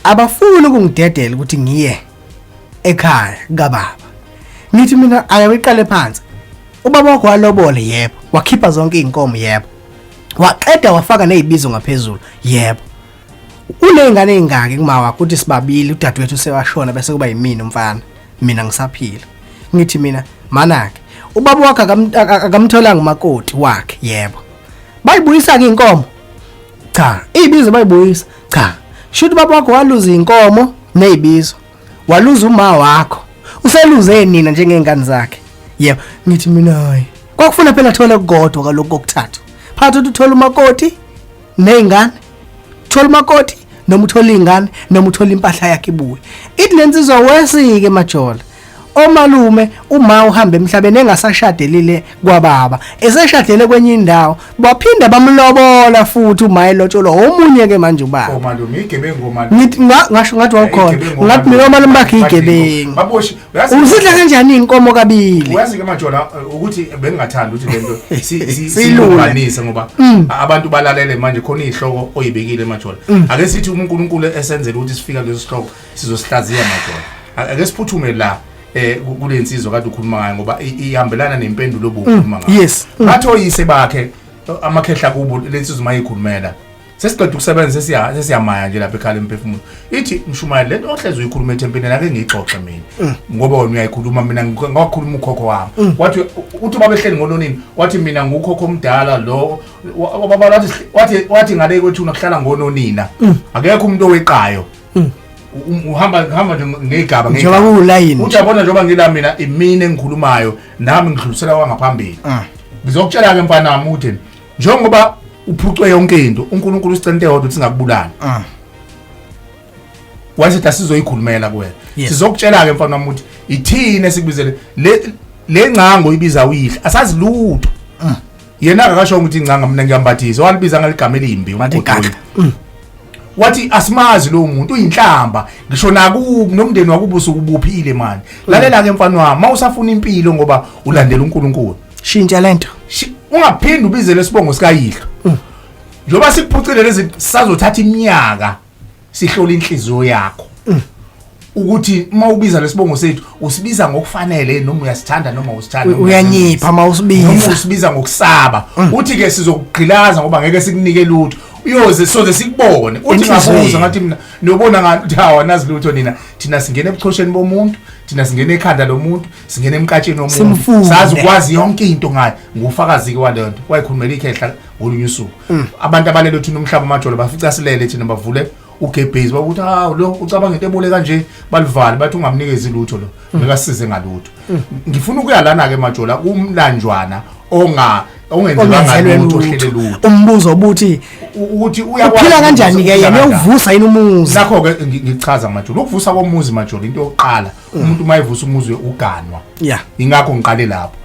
abafuni ukungidedela ukuthi ngiye ekhaya kababa. Ngithi mina ayawiqale phansi, ubaba wakho walobole, yebo, wakhipha zonke izinkomo, yebo, waqeda wafaka nezibizo ngaphezulu, yebo. Unezingane ezingaki kuma wakho? Uthi sibabili, udadewethu sewashona, bese kuba yimina umfana, mina ngisaphila. Ngithi mina manake, ubaba wakho akamtholanga umakoti wakhe, yebo. Bayibuyisa ke inkomo? Cha. Izibizo bayibuyisa? Cha. Shuthi ubaba wakho waluza inkomo nezibizo, waluza uma wakho, useluze nina njengengane zakhe, yebo. Ngithi mina hayi, kwakufuna phela thole kodwa kalokhu kokuthathu phakathi, uthi uthola umakoti nezingane, thola umakoti noma uthola ingane noma uthola impahla yakhe ibuye. Ithi lensizwa wesike majola, omalume uma uhamba emhlabeni engasashadelile kwababa, eseshadele kwenye indawo, baphinda bamlobola futhi uma elotsholwa omunye ke manje ubaba. Omalume igebengu, omalume. Ngithi ngasho ngathi wawukhona. Igebengu. Ngathi mina omalume bakhe igebengu. Baboshi, uyazi. Uzidla kanjani inkomo kabili? Uyazi ke majola ukuthi bengingathanda ukuthi lento Siyilule. siyilunganise ngoba abantu balalele manje, khona izihloko oyibekile majola. Ake sithi uNkulunkulu esenzele ukuthi sifika leso sihloko, sizosihlaziya majola. Ake siphuthume la kule nsizwa kade ukhuluma ngayo ngoba ihambelana nempendulo obukhuluma ngayo. Ngathi oyise bakhe amakhehla kubo lensizwa mayikhulumela, sesiqeda ukusebenza, sesiyamaya nje lapha ekhala emphefumulo, ithi mshumayeli, lento ohlezi uyikhuluma ethempelini ake ngiyixoxe mina ngoba wena uyayikhuluma, mina ngakhuluma ukhokho wami. Wathi uthi babehleli ngononini, wathi mina ngukhokho omdala lo wathi ngale kwethuna kuhlala ngononina, akekho umuntu oweqayo. Uhamba hamba nje ngegaba. Njengoba kuwulayini. Uthi yabona njengoba ngila mina, imina engikhulumayo, nami ngidlulisela kwangaphambili. Ngizokutshela ke mfana wami ukuthi njengoba uphucwe yonke into, uNkulunkulu usicela into eyodwa, ukuthi singakubulali. Wayesethi asizoyikhulumela kuwena. Sizokutshela ke mfana wami ukuthi ithini esikubizele le ngcango ibiza uyihla, asazi lutho. Yena akakasho ukuthi ingcanga, mina ngiyambathisa, walibiza ngaligama elimbi Wathi umgodoyi. gaga. Wathi asimazi lo muntu, uyinhlamba ngisho nakubo nomndeni wakubo usukubuphile manje. Lalela ke mfana wami, mawusafuna impilo ngoba ulandela uNkulunkulu, shintsha lento. Ungaphindi ubize lesibongo sikayihlo. Njengoba sikuphucile lezi, sazothatha iminyaka sihlola inhliziyo yakho ukuthi uma ubiza lesibongo sethu usibiza ngokufanele noma uyasithanda noma usithanda noma Uyanyipha uma usibiza. Noma usibiza ngokusaba. Uthi ke sizokugqilaza ngoba ngeke sikunike lutho, uyoze soze sikubone. Uthi Enhliziyweni. ngabuza ngathi mina niyobona ngani ukuthi hawa nazi lutho nina, thina singena ebuchosheni bomuntu, thina singena ekhanda lomuntu, singena emkatsheni womuntu. Simfunde. Sazi ukwazi yonke into ngayo. Ngufakazi ke waleyo nto, wayikhulumela ikhehla ngolunye usuku. Abantu abalele thina umhlaba amajolo bafica silele thina, bavule ugebhezi bakuthi ha lo ucabanga into ebole kanje, balivale bathi ungamnikezi lutho lo, ngeke asize ngalutho. Ngifuna ukuya lana ke majola, kumlanjwana ongenzelwanga Ongenzelwe lutho, lutho. ohlele lutho. Umbuzo obuthi Ukuthi uyakwazi uphila kanjani ke yena, uphila kanjani. uyovusa yini umuzi? Nakho ke ngichaza majola, ukuvusa komuzi majola, into yokuqala umuntu uma evusa umuzi uganwa. Ingakho ngiqale lapho.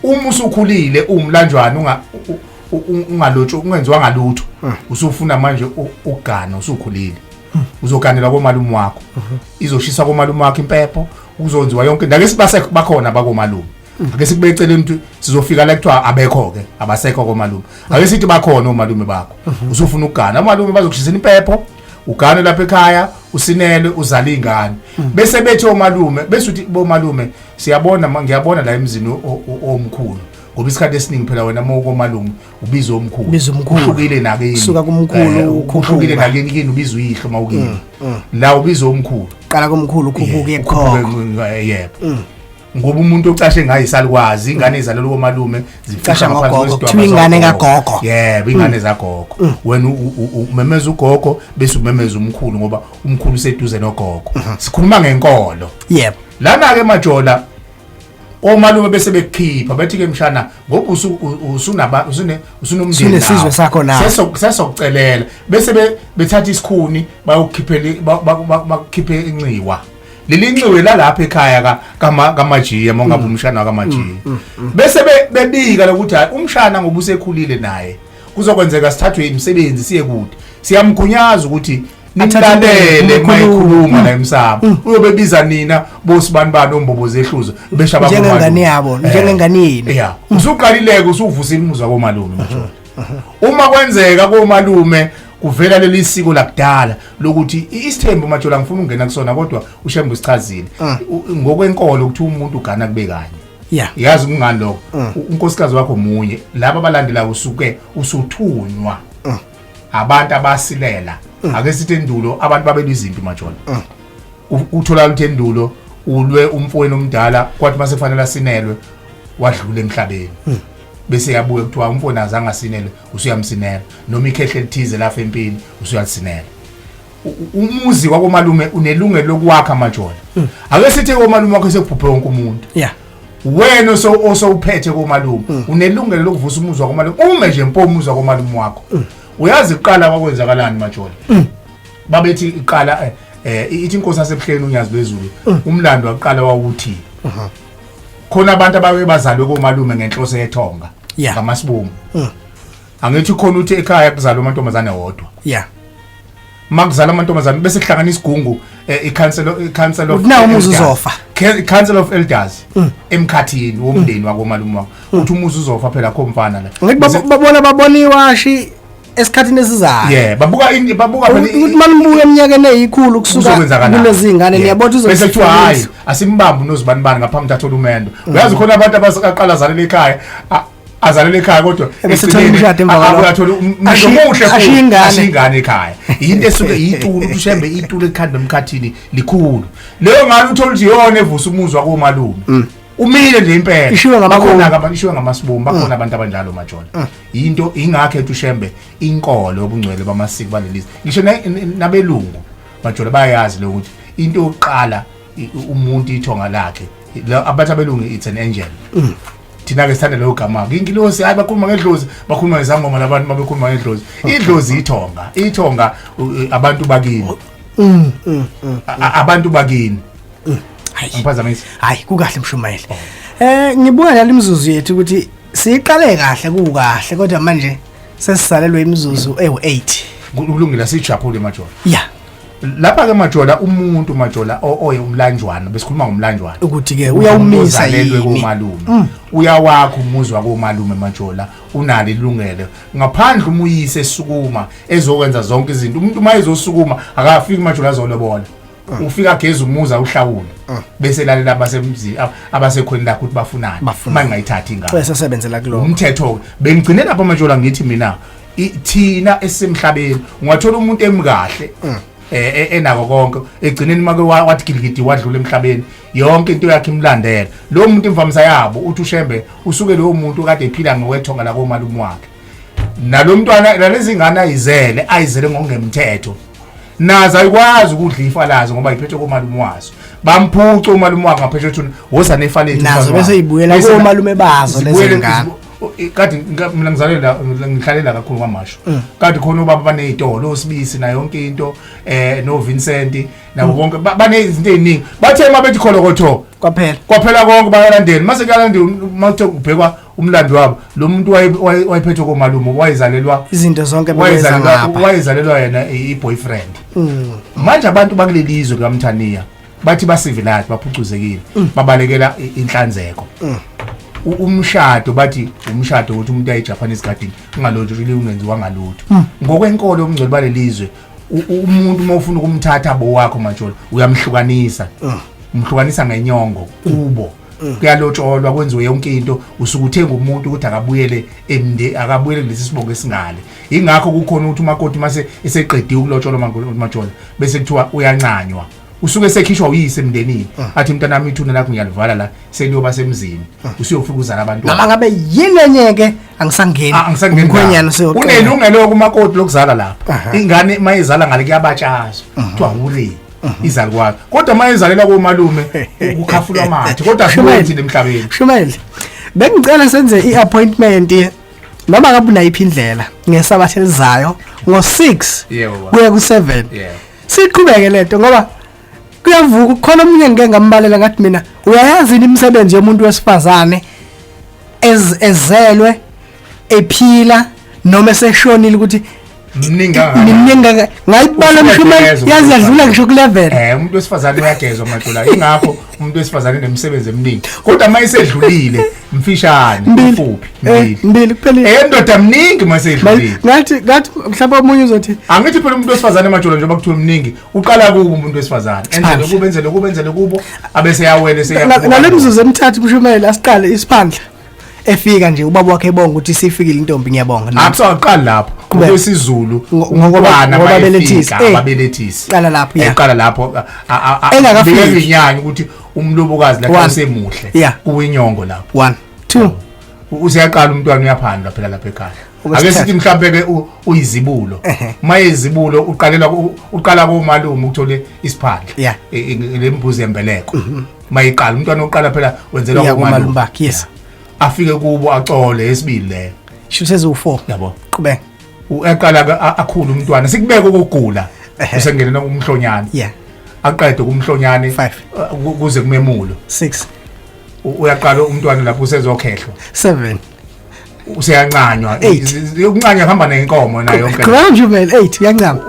Uma usukhulile uwumlanjwana ungalotsho ungenziwa ngalutho, usufuna manje ukugana, usukhulile, uzoganela komalume wakho, izoshisa komalume wakho impepho, kuzonziwa yonke into. Ake sibase bakhona bakomalume, ake sikube eceleni ukuthi sizofika la kuthiwa abekho ke, abasekho komalume. Ake sithi bakhona omalume bakho, usufuna ukugana, omalume bazokushisela impepho, ugane lapha ekhaya, usinele, uzale ingane, bese bethi omalume, bese uthi bomalume siyabona ngiyabona la emzini omkhulu, ngoba isikhathi esiningi phela wena uma ukomalume ubiza omkhulu. Ubiza umkhulu. Uhlukile nakini. Suka kumkhulu, ukhuphuka. Uhlukile nakini, kini ubiza uyihlo, mawukini la ubiza omkhulu. Qala komkhulu ukhuphuke Ukhuphuke ekhokho. Yebo, ngoba umuntu ocashe ngayo isalikwazi, ingane izalelwe komalume zifika Casha ngaphansi ngogogo, kwesidwaba kuthiwa ingane sagogo. kagogo. Yebo, ingane zagogo. Wena umemeza ugogo bese umemeza umkhulu ngoba umkhulu useduze nogogo. Sikhuluma ngenkolo lana ke majola. Omalume bese bekukhipha bethi ke mshana, ngoba usunaba usunomndeni, usunesizwe sakho nawe. Sesokucelela bese bethatha isikhuni bayokukhiphela, bakukhiphe inxiwa. Leli nxiwe lalapha ekhaya kaMajiya, mongabe umshana kaMajiya, bese bebika lokuthi hayi, umshana ngoba usekhulile naye kuzokwenzeka sithathwe imisebenzi siye kude, siyamgunyaza ukuthi nimlalele mayikhuluma la emsamo. Uyobebiza nina bosibani bani ombobo zehluzo besha. Njengengane yabo, njengengane yenu. Yeah, usuqalileke usuvusile umuzwa komalume majola. Uma kwenzeka komalume kuvela leli siko lakudala lokuthi isithembu, majola, ngifuna ukungena kusona kodwa uShembe usichazile. Ngokwenkolo ukuthi umuntu ugana kube kanye. Yazi kungani lokho? Unkosikazi wakho munye, laba abalandelayo usuke usuthunywa abantu abasilela. Ake sithi endulo abantu babelwa izimpi, majola. Uthola ukuthi endulo ulwe umfowenu omdala, kwathi mase kufanele asinelwe wadlula emhlabeni, bese yabuya kuthiwa umfowenu azange asinelwe, usuyamsinela, noma ikhehle elithize lafa empini, usuyalisinela. Umuzi wakomalume unelungelo lokwakha, majola. Ake sithi komalume wakho sekuphuphe wonke umuntu, wena osowuphethe komalume unelungelo lokuvusa umuzi wakomalume, ume nje mpo umuzi wakomalume wakho. Uyazi kuqala kwakwenzakalani, majola? Babethi iqala ithi inkosi yasebuhleni uNyazi lwezulu, umlando waqala wawuthi khona abantu ababe bazalwe komalume ngenhloso yethonga, ngamasibomu. Angithi khona uthi ekhaya kuzalwa amantombazane wodwa? Makuzala amantombazane bese kuhlangana isigungu, i-council of Nawo umuzi elders. uzofa. Council of elders emkhathini womndeni wakomalume wakho, uthi umuzi uzofa phela, kho mfana la. Ngithi babona iwashi esikhathini esizayo. Yeah, babuka phela ukuthi manibuka eminyakeni eyikhulu kusuka kuzokwenzakalani. kulezi ngane, niyabona ukuthi Bese kuthiwa hayi, asimbambe unozibanibani ngaphambi ukuthi athole umendo. Uyazi khona abantu abasaqala azalela ekhaya, azalela ekhaya kodwa Ebese ethola umshado emva kwalokho. Athola umendo muhle futhi, Ashiye ingane. Ashiye ingane ekhaya. Yinto esuke itulo ukuthi uShembe itulo ekhanda emkhathini likhulu. Leyo ngane uthola ukuthi iyona evusa umuzi wakomalume. Umile nje impela. Ishiwe ngamabomu. Bakhona-ke abantu, ishiwe ngamasibomu, bakhona abantu abanjalo, majola. Into ingakho ethi uShembe inkolo yobungcwele bamasiko balelizwe. Ngisho nabelungu, majola, bayayazi lo ukuthi into yokuqala umuntu ithonga lakhe. Abathi abelungu it's an angel. Thina ke sithanda leyo gama ke, ingilosi. Hayi, bakhuluma ngedlozi, bakhuluma ngezangoma labantu mabekhuluma ngedlozi. Idlozi ithonga, ithonga abantu bakini. Abantu bakini. Hayi. Ngiphazamisa? Hayi, kukahle mshumayeli. Ngibuka nale imizuzu yethu ukuthi siyiqale kahle kukahle, kodwa manje sesisalelwe imizuzu ewu8. Kulungile, sijabule, majola. Ya. Lapha ke majola, umuntu majola oye umlanjwana, besikhuluma ngomlanjwana. Ukuthi ke uyawumisa Ozalelwe yini? Komalume, uyawakha umuzi wakomalume, majola, unalo ilungelo ngaphandle uma uyise esukuma ezokwenza zonke izinto. Umuntu uma ezosukuma akafiki, majola, azolobola, ufika ageza umuzi, awuhlawule, bese lalela abasemzini abasekhweni lakho ukuthi bafunani. Bafunani. Uma ngayithathi ingane Bese sebenzela kuloko. Umthetho ke bengigcine lapha, majola. Ngithi mina thina esemhlabeni ungathola umuntu emkahle, enako konke, egcineni make wathi giligidi wadlula emhlabeni, yonke into yakhe imlandela lo muntu. Imvamisa yabo uthi uShembe usuke lowo muntu kade ephila ngokwethonga la komalume wakhe, nalo mntwana nalezi ngane ayizele ngokungemthetho nazo ayikwazi ukudla ifa lazo ngoba iphethwe komalume wazo. Bamphuca umalume wakhe ngaphesheya ethuna, woza nefa lethu, Nazo mfana bese wami. yibuyela komalume bazo lezi ngane. Kade mina ngizalela ngihlalela kakhulu kwaMashu. Kade khona ubaba banezitolo oSibisi na yonke into, no Vincent nabo bonke banezinto eziningi. Bathe mabethi kholokotho, Kwaphela. Kwaphela konke, bayalandela. Mase kuyalandela, mase kubhekwa umlando wabo, lo muntu wayephethwe komalume wayezalelwa Izinto zonke bebeza wayezalelwa ngapha. Wayezalelwa yena i-boyfriend. Manje abantu bakuleli zwe likaMthaniya bathi ba-civilized, baphucuzekile, babalekela inhlanzeko. Umshado bathi umshado ukuthi umuntu aye Japanese garden ungalotho ungenziwa ngalutho. Ngokwenkolo yobungcwele balelizwe, umuntu uma ufuna ukumthatha bo wakho, majola, uyamhlukanisa, umhlukanisa ngenyongo kubo, kuyalotsholwa, kwenziwe yonke into, usuke uthenga umuntu ukuthi akabuyele emnde, akabuyele kulesi sibongo esingale. Ingakho kukhona ukuthi umakoti mase eseqediwe ukulotsholwa, majola, bese kuthiwa uyancanywa, usuke sekhishwa uyise emndenini, athi mntanami, ithuna lakho ngiyalivala la, seliyoba semzini, usuyofika uzala abantwana. Noma ngabe yini enye ke, angisangeni. Ah, angisangeni. Umkhwenyana useyoqela. Unelungelo kumakoti lokuzala lapha. Aha. Ingane mayizala ngale kuyabatshazwa, kuthiwa hure. Izalukwazi, kodwa uma izalela komalume kukhafulwa amathe, kodwa Shumayeli. asithi emhlabeni. Shumayeli, bengicela senze i-appointment noma ngabe unayiphi indlela ngesabatha elizayo ngo-6 Yebo, baba. kuya ku-7. Yebo. Siqhubeke lento ngoba kuyavuka khona omunye ngike ngambalela ngathi mina uyayazi yini imisebenzi yomuntu wesifazane ezelwe ephila noma eseshonile ukuthi Mningi kangakanani? miningi ngayibala mshumayeli, Usuyagezwa yazi umuntu yadlula ngisho ku-level. Umuntu wesifazane uyagezwa madola, ingakho umuntu wesifazane enemisebenzi eminingi, kodwa uma esedlulile mfishane, mfuphi. Mbili. Mbili kuphelile. Ndoda mningi uma esedlulile. Ngathi mhlawumbe omunye uzothi Angithi phela umuntu wesifazane majola, njengoba kuthiwa mningi, uqala kubo umuntu wesifazane enzele Isiphandla. kubo, enzele kubo, enzele kubo, abese yawele Ngale mizuzu emithathu mshumayeli, asiqale isiphandla efika nje ubaba wakhe ebonga ukuthi sifikile intombi, ngiyabonga. Akuqali lapho. Qhubeka. Ngokwesizulu Ngoba umntwana babelethisa, mayefika, ababelethisi. Qala lapho, yeah. Eqala lapho Engakafiki. bikela inyanya ukuthi umlobokazi lapho One. usemuhle. Kuwinyongo lapho. 1 2. Useyaqala umntwana uyaphandwa phela lapha ekhaya. Ake Okwesithathu. sithi mhlambe ke uyizibulo, uma eyizibulo uqalela uqala komalume ukuthole isiphandla. Le mbuzi yembeleko mayiqala umntwana oqala phela wenzelwa Iya komalume komalume bakhe, yes. Afike kubo acole esibili leyo. Sho seziwu-4. Yabo. Qhubeka. Eqala ke akhule umntwana, sikubeke ukugula, usengenela umhlonyane. Aqede kumhlonyane Five. kuze kumemulo. 6. Uyaqala umntwana lapho usezokhehlwa. 7. Useyancanywa. Eight. Ukuncanywa kuhamba nenkomo nayo yonke. Qhubeka mshumayeli, 8 uyancama.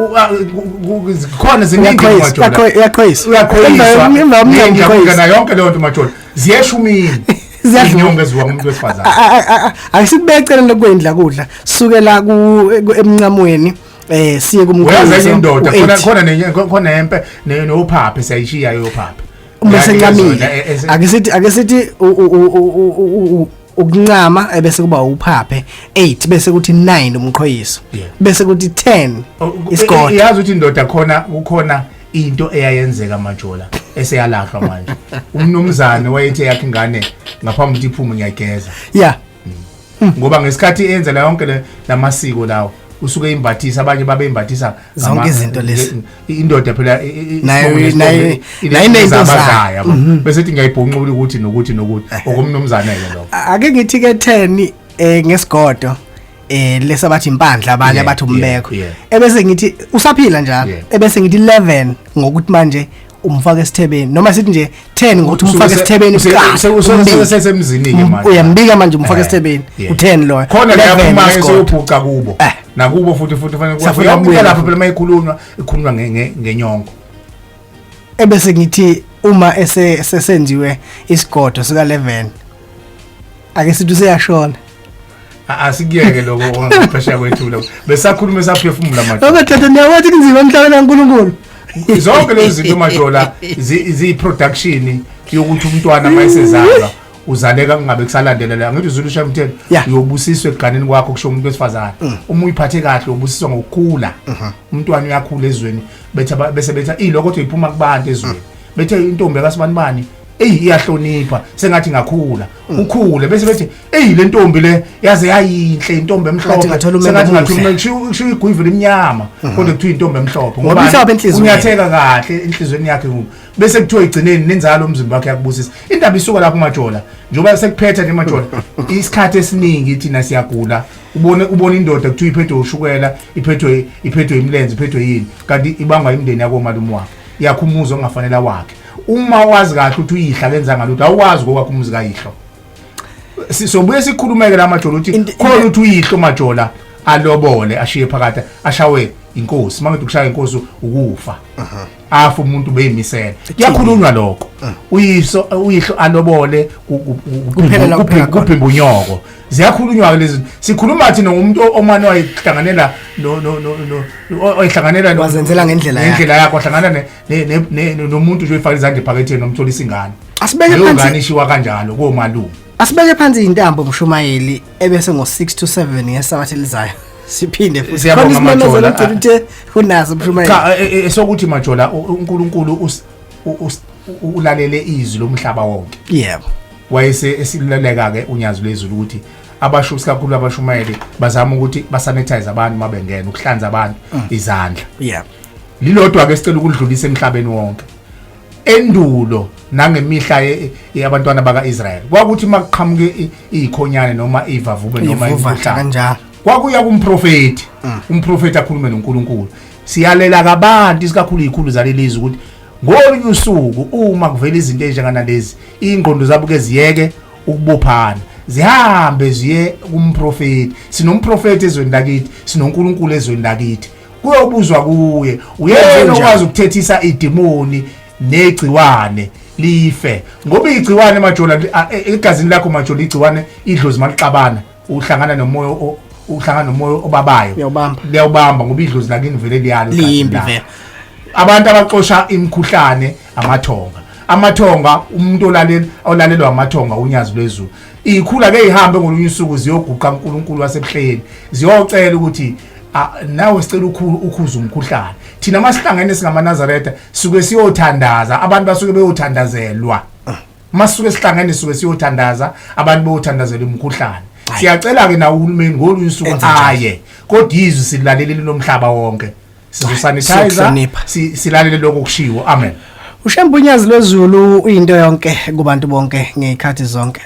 Khona ziningi Uyaqhoyisa, majola. uyaqhoyisa. Uyaqhoyiswa. Emva komnyaka Nenja uyaqhoyisa. nayo yonke leyo nto majola, ziyeshumini. Ziyadlula. Inyongo eziwa ngumuntu wesifazane. Akusibeke eceleni lokwendla kudla sukela emncamweni siye Uyazi enye kumqhoyiso indoda khona u-eight. khona nenye khona empe nophaphe, siyayishiya yophaphe. Uma sencamile, ake sithi ukuncama ebese kuba uphaphe 8, bese kuthi 9 umqhoyiso, bese kuthi 10 isigodo. Iyazi ukuthi indoda khona kukhona into eyayenzeka majola eseyalahlwa manje. Umnumzane wayethi yakhe ingane ngaphambi ukuthi iphume ngiyageza, ngoba ngesikhathi enzela yonke lamasiko lawo usuke imbathisa, abanye babe imbathisa Zonke izinto lezi. Indoda phela Nayo- isibongo nesibongo nayo inento zayo, zayo. yabo. Bese ethi ngiyayibhonqula ukuthi nokuthi nokuthi okomnumzane ke lokho. Ake ngithi ke 10 ngesigodo lesabathi impandla abanye abathi umbeko, ebese ngithi usaphila njalo, ebese ngithi 11 ngokuthi manje umfaka esithebeni, noma sithi nje 10 ngokuthi umfaka esithebeni kuqala, umbike. Sesemzini ke manje. Uyambika manje, umfaka esithebeni, u10 loyo. Khona 11 leyaphuma ke ngesigodo. seyophuca kubo nakubo futhi fanele Safuna yonke ukubuyela lapho futhi. phela mayikhulunywa ikhulunywa ngenyongo. Ebese ngithi uma ese sesenziwe isigodo sika 11, ake sithi useyashona. Asikuyeke lokho ongaphesheya kwethu lokho, besakhuluma esaphefumula madoda. Okathatha niyawathi kunzima emhlabeni kaNkulunkulu. Zonke lezi zinto majola ziyi-production yokuthi umntwana uma esezalwa uzaleka kungabe kusalandelela. Ngithi uZulu shamthelo uyobusiswa ekuganeni kwakho, kusho umuntu wesifazane uma uyiphathe kahle ubusiswa ngokukhula. Umntwana uyakhula ezweni bethe bese betha ilokho iphuma kubantu ezweni, bethe intombi yakasibanibani eyi iyahlonipha, sengathi ngakhula ukhule, bese bethi eyi le ntombi le yaze yayinhle, intombi emhlophe. Sengathi ngathola umendo Sengathi ngathola omuhle. kusho igwivi limnyama, kodwa kuthiwa intombi emhlophe Ngoba imhlophe enhliziyweni. Unyatheka kahle enhliziyweni yakhe ngoba bese kuthiwa igcineni nenzalo umzimba wakhe yakubusisa. Indaba isuka lapho majola, njengoba sekuphetha nje majola, isikhathi esiningi thina siyagula, ubone indoda kuthiwa iphethwe ushukela, iphethwe imilenze, iphethwe yini, kanti ibangwa imindeni yakomalume wakhe, yakhumuza ongafanele wakhe. Uma wazi kahle ukuthi uyihla kenza ngalutho, awukwazi ngokwakho umuzi kayihlo. Sobuye sikhulumeke la majola ukuthi khona ukuthi uyihlo majola alobole ashiye phakathi ashawe inkosi, mangithi ukushaya inkosi ukufa, afa umuntu beyimisela, kuyakhulunywa lokho, uyiso uyihlo alobole Kuphela la kuphela khona. kuphimba unyoko. Ziyakhulunywa ke lezi, sikhuluma thina ngomuntu omane wayihlanganela no no no no oyihlanganela Wazenzela ngendlela yakhe. Ngendlela yakhe, wahlangana nomuntu nje oyifaka izandla ephaketheni nomtholisa ingane. Asibeke Leyo phansi. ngane ishiwa kanjalo komalume. Asibeke phansi intambo mshumayeli, ebese ngo6 to 7 ngesabatha elizayo siphinde futhi. Siyabonga, Khona isimemezelo Majola. ogcina uthe unaso mshumayeli. Cha, esokuthi majola uNkulunkulu ulalele izwi lomhlaba wonke. Wayese esiluleka ke unyazi lwezulu ukuthi abasho kakhulu abashumayeli bazama ukuthi basanitize abantu mabengena, ukuhlanza abantu izandla. Lilodwa ke sicela ukudlulisa emhlabeni wonke. Endulo nangemihla yabantwana bakaIsrael kwakuthi makuqhamuke ikhonyane noma ivavube noma imikhuhlane kanjalo, kwakuya kumprofeti, umprofeti akhulume noNkulunkulu. Siyalela kabanti isikakhulu izikhulu zalelizwe ukuthi ngolunye usuku uma kuvela izinto ezinjenganalezi, ingqondo zabo ke ziyeke ukubophana, zihambe ziye kumprofeti. Sinomprofeti ezweni lakithi, sinoNkulunkulu ezweni lakithi, kuyobuzwa kuye. Uyena okwazi ukuthethisa idimoni negciwane life, ngoba igciwane Majola egazini lakho Majola, igciwane idlozi malixabana uhlangana nomoya, uhlangana nomoya obabayo, liyawubamba, ngoba idlozi lakini vele liyalo. Liyimbi vele. Abantu abaxosha imikhuhlane amathonga, amathonga, umuntu olalela olalelwa amathonga uNyazi lwezulu. Ikhula ke ihambe ngolunye usuku ziyoguqa uNkulunkulu wasebuhleni, ziyocela ukuthi nawe sicela ukhuza umkhuhlane. Thina masihlangene singamaNazaretha suke siyothandaza, abantu basuke beyothandazelwa. Masuke sihlangene suke siyothandaza, abantu beyothandazela umkhuhlane. Siyacela ke na uhulumeni ngolunye usuku aye, kodwa izwi silalelele lomhlaba wonke, sizosanitize, silalele lokho kushiwo. Amen. UShembe uNyazi lwezulu uyinto yonke kubantu bonke ngezikhathi zonke.